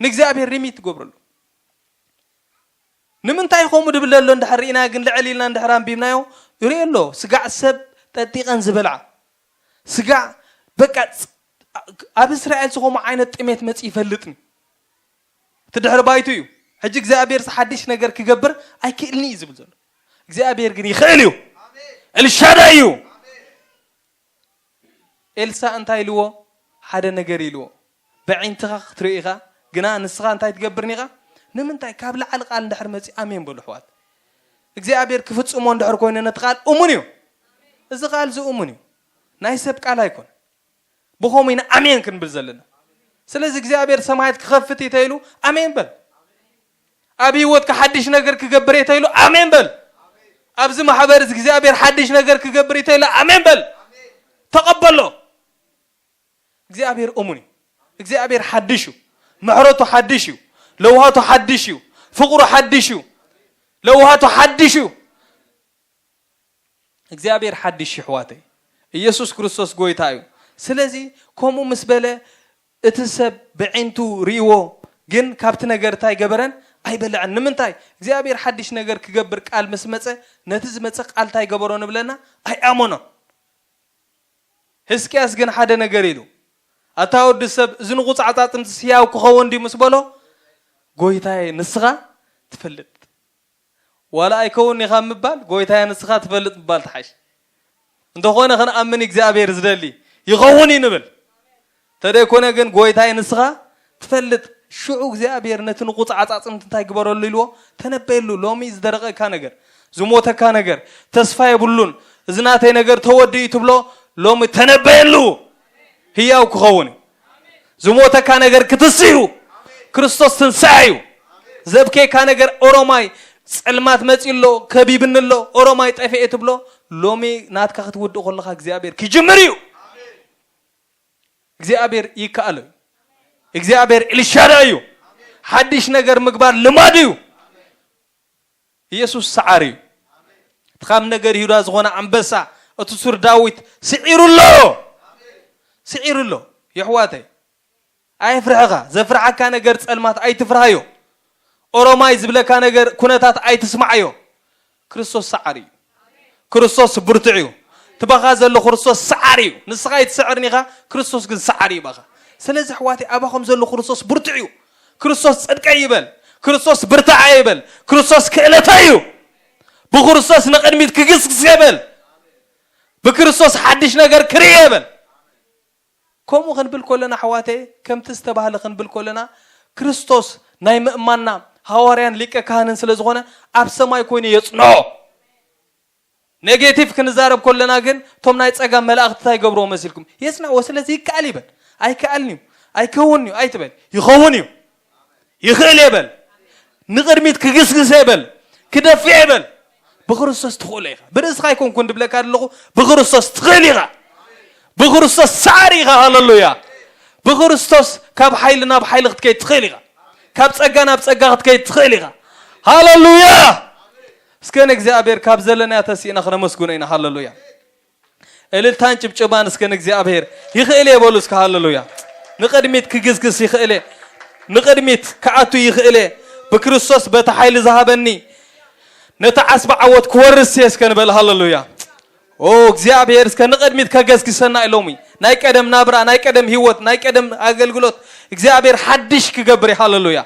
ንእግዚኣብሔር ሪሚት ትገብረሉ። ንምንታይ ከምኡ ድብል ኣሎ እንድሕር ርኢና ግን ልዕል ኢልና እንድሕር ኣንቢብናዮ ይርኢ ኣሎ። ስጋዕ ሰብ ጠጢቐን ዝበልዓ ስጋዕ በቃ ፅ- ኣብ እስራኤል ዝኾነ ዓይነት ጥሜት መፂ ይፈልጥኒ። እቲ ድሕሪ ባይቱ እዩ። ሕጂ እግዚኣብሔር ሓድሽ ነገር ክገብር ኣይክእልኒ እዩ ዝብል ዘሎ። እግዚኣብሔር ግን ይኽእል እዩ። ኤልሻዳይ እዩ። ኤልሳ እንታይ ኢልዎ? ሓደ ነገር ኢልዎ። ብዒንትኻ ክትርኢ ኢኻ፣ ግና ንስኻ እንታይ ትገብር ኒኻ? ንምንታይ ካብ ላዕሊ ቃል እንድሕር መፂ ኣሜን በሉ ኣሕዋት። እግዚኣብሔር ክፍፅሞ እንድሕር ኮይኑ ነቲ ቃል እሙን እዩ። እዚ ቃል እዚ እሙን እዩ። ናይ ሰብ ቃል ኣይኮን። ብኸምኡ ኢና ኣሜን ክንብል ዘለና። ስለዚ እግዚኣብሔር ሰማያት ክኸፍት እዩ ተይሉ ኣሜን በል። ኣብ ህይወትካ ሓድሽ ነገር ክገብር እዩ ተይሉ ኣሜን በል። ኣብዚ ማሕበር እዚ እግዚኣብሔር ሓድሽ ነገር ክገብር እዩ ተይሉ ኣሜን በል። ተቐበሎ። እግዚኣብሔር እሙን እዩ። እግዚኣብሔር ሓድሽ እዩ። ምሕረቱ ሓድሽ እዩ። ለውሃቱ ሓድሽ እዩ። ፍቕሩ ሓድሽ እዩ። ለውሃቱ ሓድሽ እዩ። እግዚኣብሔር ሓድሽ እዩ ኣሕዋተይ። ኢየሱስ ክርስቶስ ጎይታ እዩ። ስለዚ ከምኡ ምስ በለ እቲ ሰብ ብዒንቱ ርእይዎ ግን ካብቲ ነገር እንታይ ገበረን ኣይበልዐን። ንምንታይ እግዚኣብሔር ሓድሽ ነገር ክገብር ቃል ምስ መጸ ነቲ ዝመጸ ቃል እንታይ ገበሮ ንብለና ኣይኣመኖ። ህዝቅያስ ግን ሓደ ነገር ኢሉ ኣታ ወዲ ሰብ እዚ ንቑጻዕጻጽምቲ ህያው ክኸውን ድዩ ምስ በሎ ጎይታዬ ንስኻ ትፈልጥ ዋላ ኣይከውን ኢኻ ምባል ጎይታዬ ንስኻ ትፈልጥ ምባል ትሓሽ። እንተኾነ ክንኣምን እግዚኣብሔር ዝደሊ ይኸውን እዩ ንብል። ተደይኮነ ግን ጎይታይ ንስኻ ትፈልጥ። ሽዑ እግዚኣብሔር ነቲ ንቑፅ ዓፃፅምቲ እንታይ ግበረሉ ኢልዎ? ተነበየሉ። ሎሚ ዝደረቐካ ነገር፣ ዝሞተካ ነገር፣ ተስፋ የብሉን፣ እዚ ናተይ ነገር ተወዲኡ ትብሎ፣ ሎሚ ተነበየሉ። ህያው ክኸውን እዩ። ዝሞተካ ነገር ክትስእ እዩ። ክርስቶስ ትንሳኤ እዩ። ዘብከካ ነገር ኦሮማይ ጸልማት መጺ ኣሎ፣ ከቢብኒ ኣሎ፣ ኦሮማይ ጠፊኤ ትብሎ፣ ሎሚ ናትካ ክትውድእ ከለኻ እግዚኣብሔር ክጅምር እዩ። እግዚኣብሔር ይከኣሎ እዩ። እግዚኣብሔር ኤልሻዳይ እዩ። ሓድሽ ነገር ምግባር ልማድ እዩ። ኢየሱስ ሰዓሪ እዩ። እቲ ካብ ነገር ይሁዳ ዝኾነ ኣንበሳ፣ እቲ ሱር ዳዊት ስዒሩ ኣሎ። ስዒሩ ኣሎ። የሕዋተይ፣ ኣይፍርሕኻ። ዘፍርሓካ ነገር ጸልማት ኣይትፍርሃዮ። ኦሮማይ ዝብለካ ነገር ኩነታት ኣይትስማዓዮ። ክርስቶስ ሰዓሪ እዩ። ክርስቶስ ብርቱዕ እዩ። ትባኻ ዘሎ ክርስቶስ ሰዓሪ እዩ። ንስኻ ኣይትስዕርን ኢኻ፣ ክርስቶስ ግን ሰዓሪ እዩ ባኻ። ስለዚ ኣሕዋተይ፣ ኣባኹም ዘሎ ክርስቶስ ብርቱዕ እዩ። ክርስቶስ ጽድቀይ ይበል። ክርስቶስ ብርታዐ ይበል። ክርስቶስ ክእለተይ እዩ። ብክርስቶስ ንቕድሚት ክግስግስ ይበል። ብክርስቶስ ሓድሽ ነገር ክርኢ ይበል። ከምኡ ክንብል ከለና ኣሕዋተይ፣ ከምቲ ዝተባህለ ክንብል ከለና ክርስቶስ ናይ ምእማንና ሃዋርያን ሊቀ ካህንን ስለ ዝኾነ ኣብ ሰማይ ኮይኑ የጽንዖ። ኔጌቲቭ ክንዛረብ ከለና ግን እቶም ናይ ጸጋም መላእኽቲ እንታይ ይገብርዎ መሲልኩም? የጽንዕዎ። ስለዚ ይከኣል ይበል። ኣይከኣልን እዩ። ኣይከውን እዩ ኣይትበል። ይኸውን እዩ። ይኽእል እየ በል። ንቕድሚት ክግስግስ እየ በል። ክደፍእ እየ በል። ብክርስቶስ ትኽእሎ ኢኻ። ብርእስኻ ኣይኮንኩን ድብለካ ዘለኹ፣ ብክርስቶስ ትኽእል ኢኻ። ብክርስቶስ ሰዓሪ ኢኻ። ሃሌሉያ። ብክርስቶስ ካብ ሓይሊ ናብ ሓይሊ ክትከይድ ትኽእል ኢኻ። ካብ ጸጋ ናብ ጸጋ ክትከይድ ትኽእል ኢኻ። ሃሌሉያ። እስከ ንእግዚኣብሔር ካብ ዘለናዮ ተሲእና ክነመስግኖ ኢና። ሃሌሉያ። እልልታን ጭብጨባን እስከ ንእግዚኣብሔር። ይኽእል እየ በሉ እስከ ሃሌሉያ። ንቕድሚት ክግስግስ ይኽእል እየ። ንቕድሚት ክኣቱ ይኽእል እየ። ብክርስቶስ በቲ ሓይሊ ዝሃበኒ ነቲ ዓስቢ ዓወት ክወርስ እየ እስከ ንበል። ሃሌሉያ። ኦ እግዚኣብሔር እስከ ንቕድሚት ከገስግሰና እዩ ሎሚ። ናይ ቀደም ናብራ፣ ናይ ቀደም ህይወት፣ ናይ ቀደም ኣገልግሎት እግዚኣብሔር ሓድሽ ክገብር እዩ። ሃሌሉያ።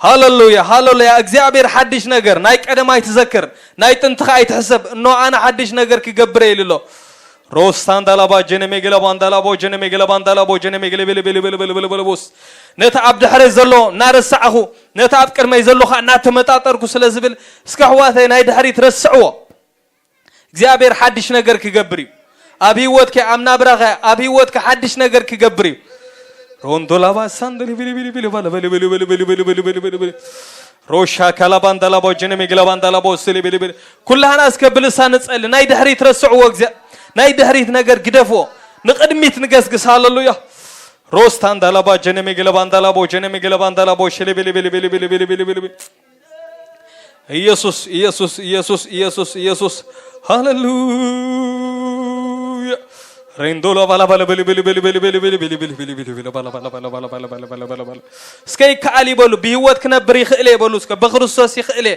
ሃሌሉያ፣ ሃሌሉያ። እግዚኣብሔር ሓድሽ ነገር፣ ናይ ቀደም ኣይትዘክር፣ ናይ ጥንትኻ ኣይትሕሰብ። እኖ ኣነ ሓድሽ ነገር ክገብር እየ ኢሉ ኣሎ። ሮስታን ዳላባ ጀነሜ ገለባን ዳላቦ ጀነሜ ገለባን ዳላቦ ጀነሜ ገለ ቤለ ቤለ ቤለ ቤለ ቤለ ቦስ። ነቲ ኣብ ድሕረይ ዘሎ እናረሳዕኹ፣ ነቲ ኣብ ቅድመይ ዘሎ ኸኣ እናተመጣጠርኩ ስለ ዝብል፣ እስከ ኣሕዋተይ ናይ ድሕሪት ረስዕዎ። እግዚኣብሔር ሓድሽ ነገር ክገብር እዩ። ኣብ ህይወትከ፣ ኣብ ናብራኸ፣ ኣብ ህይወትከ ሓድሽ ነገር ክገብር እዩ። ሮንዶ ላባ ሳንደሊ ቢሊ ቢሊ ቢሊ ባለ በሊ በሊ በሊ በሊ በሊ በሊ በሊ በሊ በሊ። ሮሻ ካላባ እንዳላቦ ጀነሜ ግላባ እንዳላቦ ስሊ ቢሊ ቢሊ። ኩላህና እስከ ብልሳን ንጸሊ። ናይ ድሕሪት ረስዕዎ። እግዚኣ-፣ ናይ ድሕሪት ነገር ግደፍዎ። ንቕድሚት ንገስግስ። ሃሌሉያ። ሮስታ እንዳላባ ጀነሜ ግላባ እንዳላቦ ጀነሜ ግላባ እንዳላቦ ሽሊ ቢሊ ቢሊ ቢሊ ቢሊ ቢሊ ቢሊ ቢሊ ቢሊ። ኢየሱስ ኢየሱስ ኢየሱስ ኢየሱስ ኢየሱስ። ሃሌሉያ። ሬንዶሎ ባላ ባላ በሊ በሊ በሊ በሊ በሊ በሊ በሊ በሊ በሊ በሊ በሊ ባላ ባላ ባላ ባላ ባላ ባላ ባላ ባላ ባላ። እስከ ይከኣል ይበሉ። ብህይወት ክነብር ይኽእል እየ በሉ። እስከ በክርስቶስ ይኽእል እየ።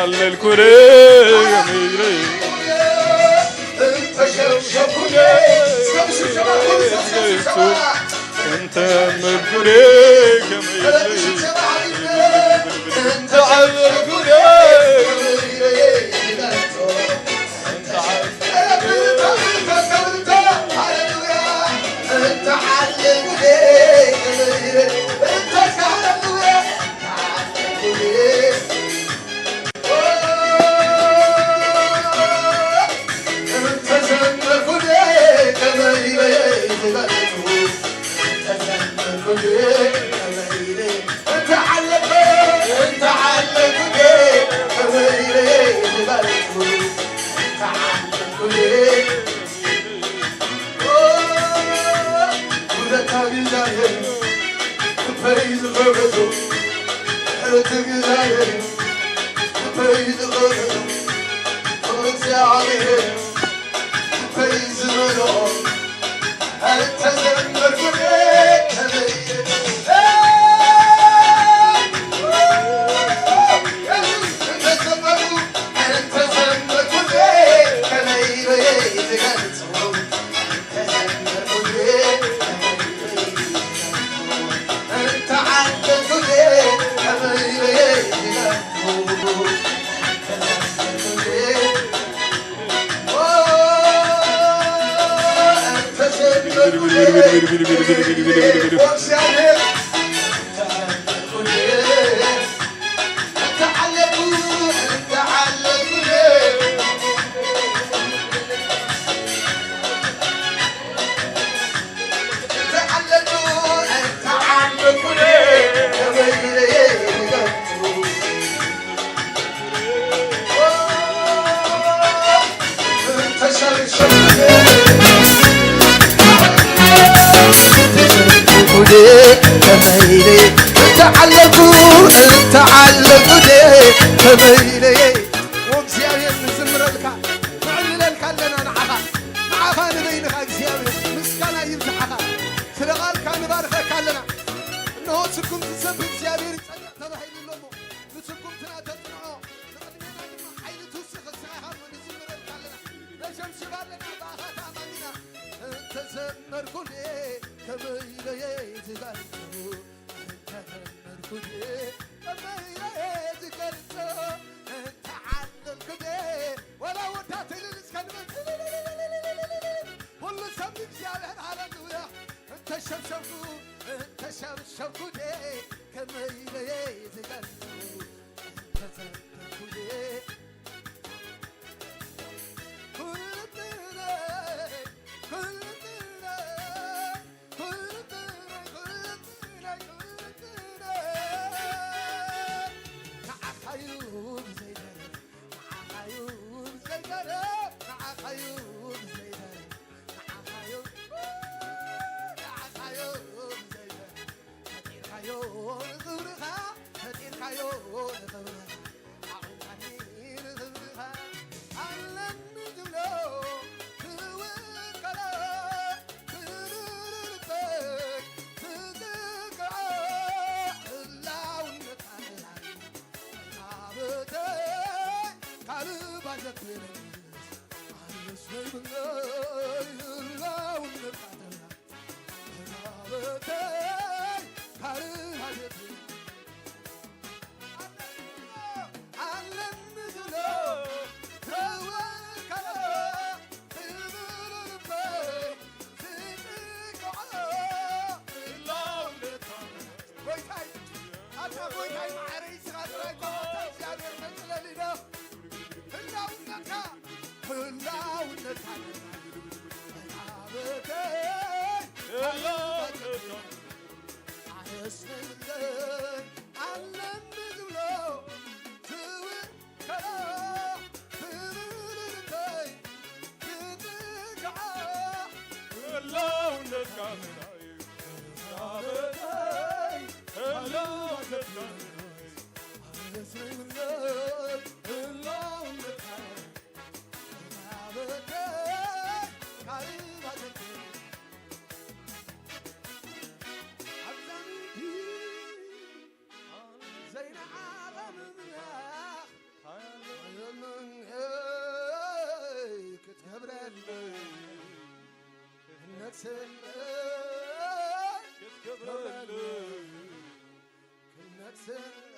ኣለልኩ እንተ ምርኩሬ ከመይ እንተ ዓበርኩሬ ተዓለልኩ፣ ተዓለልኩ ከመይ ኢለ። ኦ እግዚኣብሔር፣ ንዝምረልካ፣ ነዕልለልካ ኣለና ንዓኻ። ንዓኻ ንበይንኻ እግዚኣብሔር፣ ምስጋና ይብዝሓኻ። ስለ ቃልካ ንባርኸካ ኣለና። እንሆ ስጉምቲ ሰብ ብእግዚኣብሔር ይጸንዕ ተባሂሉ ኣሎ እሞ፣ ንስጉምትና ተጽንዖ፣ ንቕድሜና ድማ ሓይሊ ትውስኽ እስኻ ኢኻ እሞ ንዝምረልካ ኣለና። ነሸምሽብ ኣለና ብኣኻ ተኣማሚና። እንተዘመርኩ ከመይ ኢለ እየ ዝገልጾ? እንተዘመርኩ ከመይ ኢለ እየ ዝገልጾ? እንተዓለልኩ ዋላ ወዳት እልል እስከ ንበል። ኩሉ ሰብ ንእግዚኣብሔር ሃሌሉያ። እንተሸብሸብኩ፣ እንተሸብሸብኩ ከመይ ኢለ እየ ዝገልጾ? እንተዘመርኩ ዘክብረኒ ኣነስ ወይ ብለይ ህላውነትካ ተላ ተላበተይ ካልእ ሃገር ኣለኒ ዝሎ ተወከለ ብብሉ ልበይ ዝጥቅዖ ህላውነትካ ጎይታይ ኣታ ጎይታይ ማዕረይ ስኻ ጥራይ ጎይታ እግዚኣብሔር መጽለሊና ህላውነትካ ህላውነትካ ኣበደይ ኣየስለይ ኣለኒ ዝብሎ ዝውከሎ ብብልልተይ ዝጥግዖ ህላውነትካ ምናይ ኣበደይ ህላውነትካ ምናይ ዘይነዓቐ ምምላኽ ክትገብረለይ ክነግሰለይ ክትገብረለይ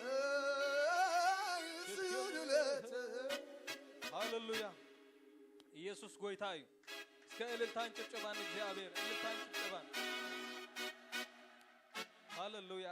ክነግሰለይ ስዩድለት ሃሌሉያ። ኢየሱስ ጎይታ እዩ። እስከ እልልታን ጭብጨባን እግዚኣብሔር እልልታን ጭብጨባን ሃሌሉያ።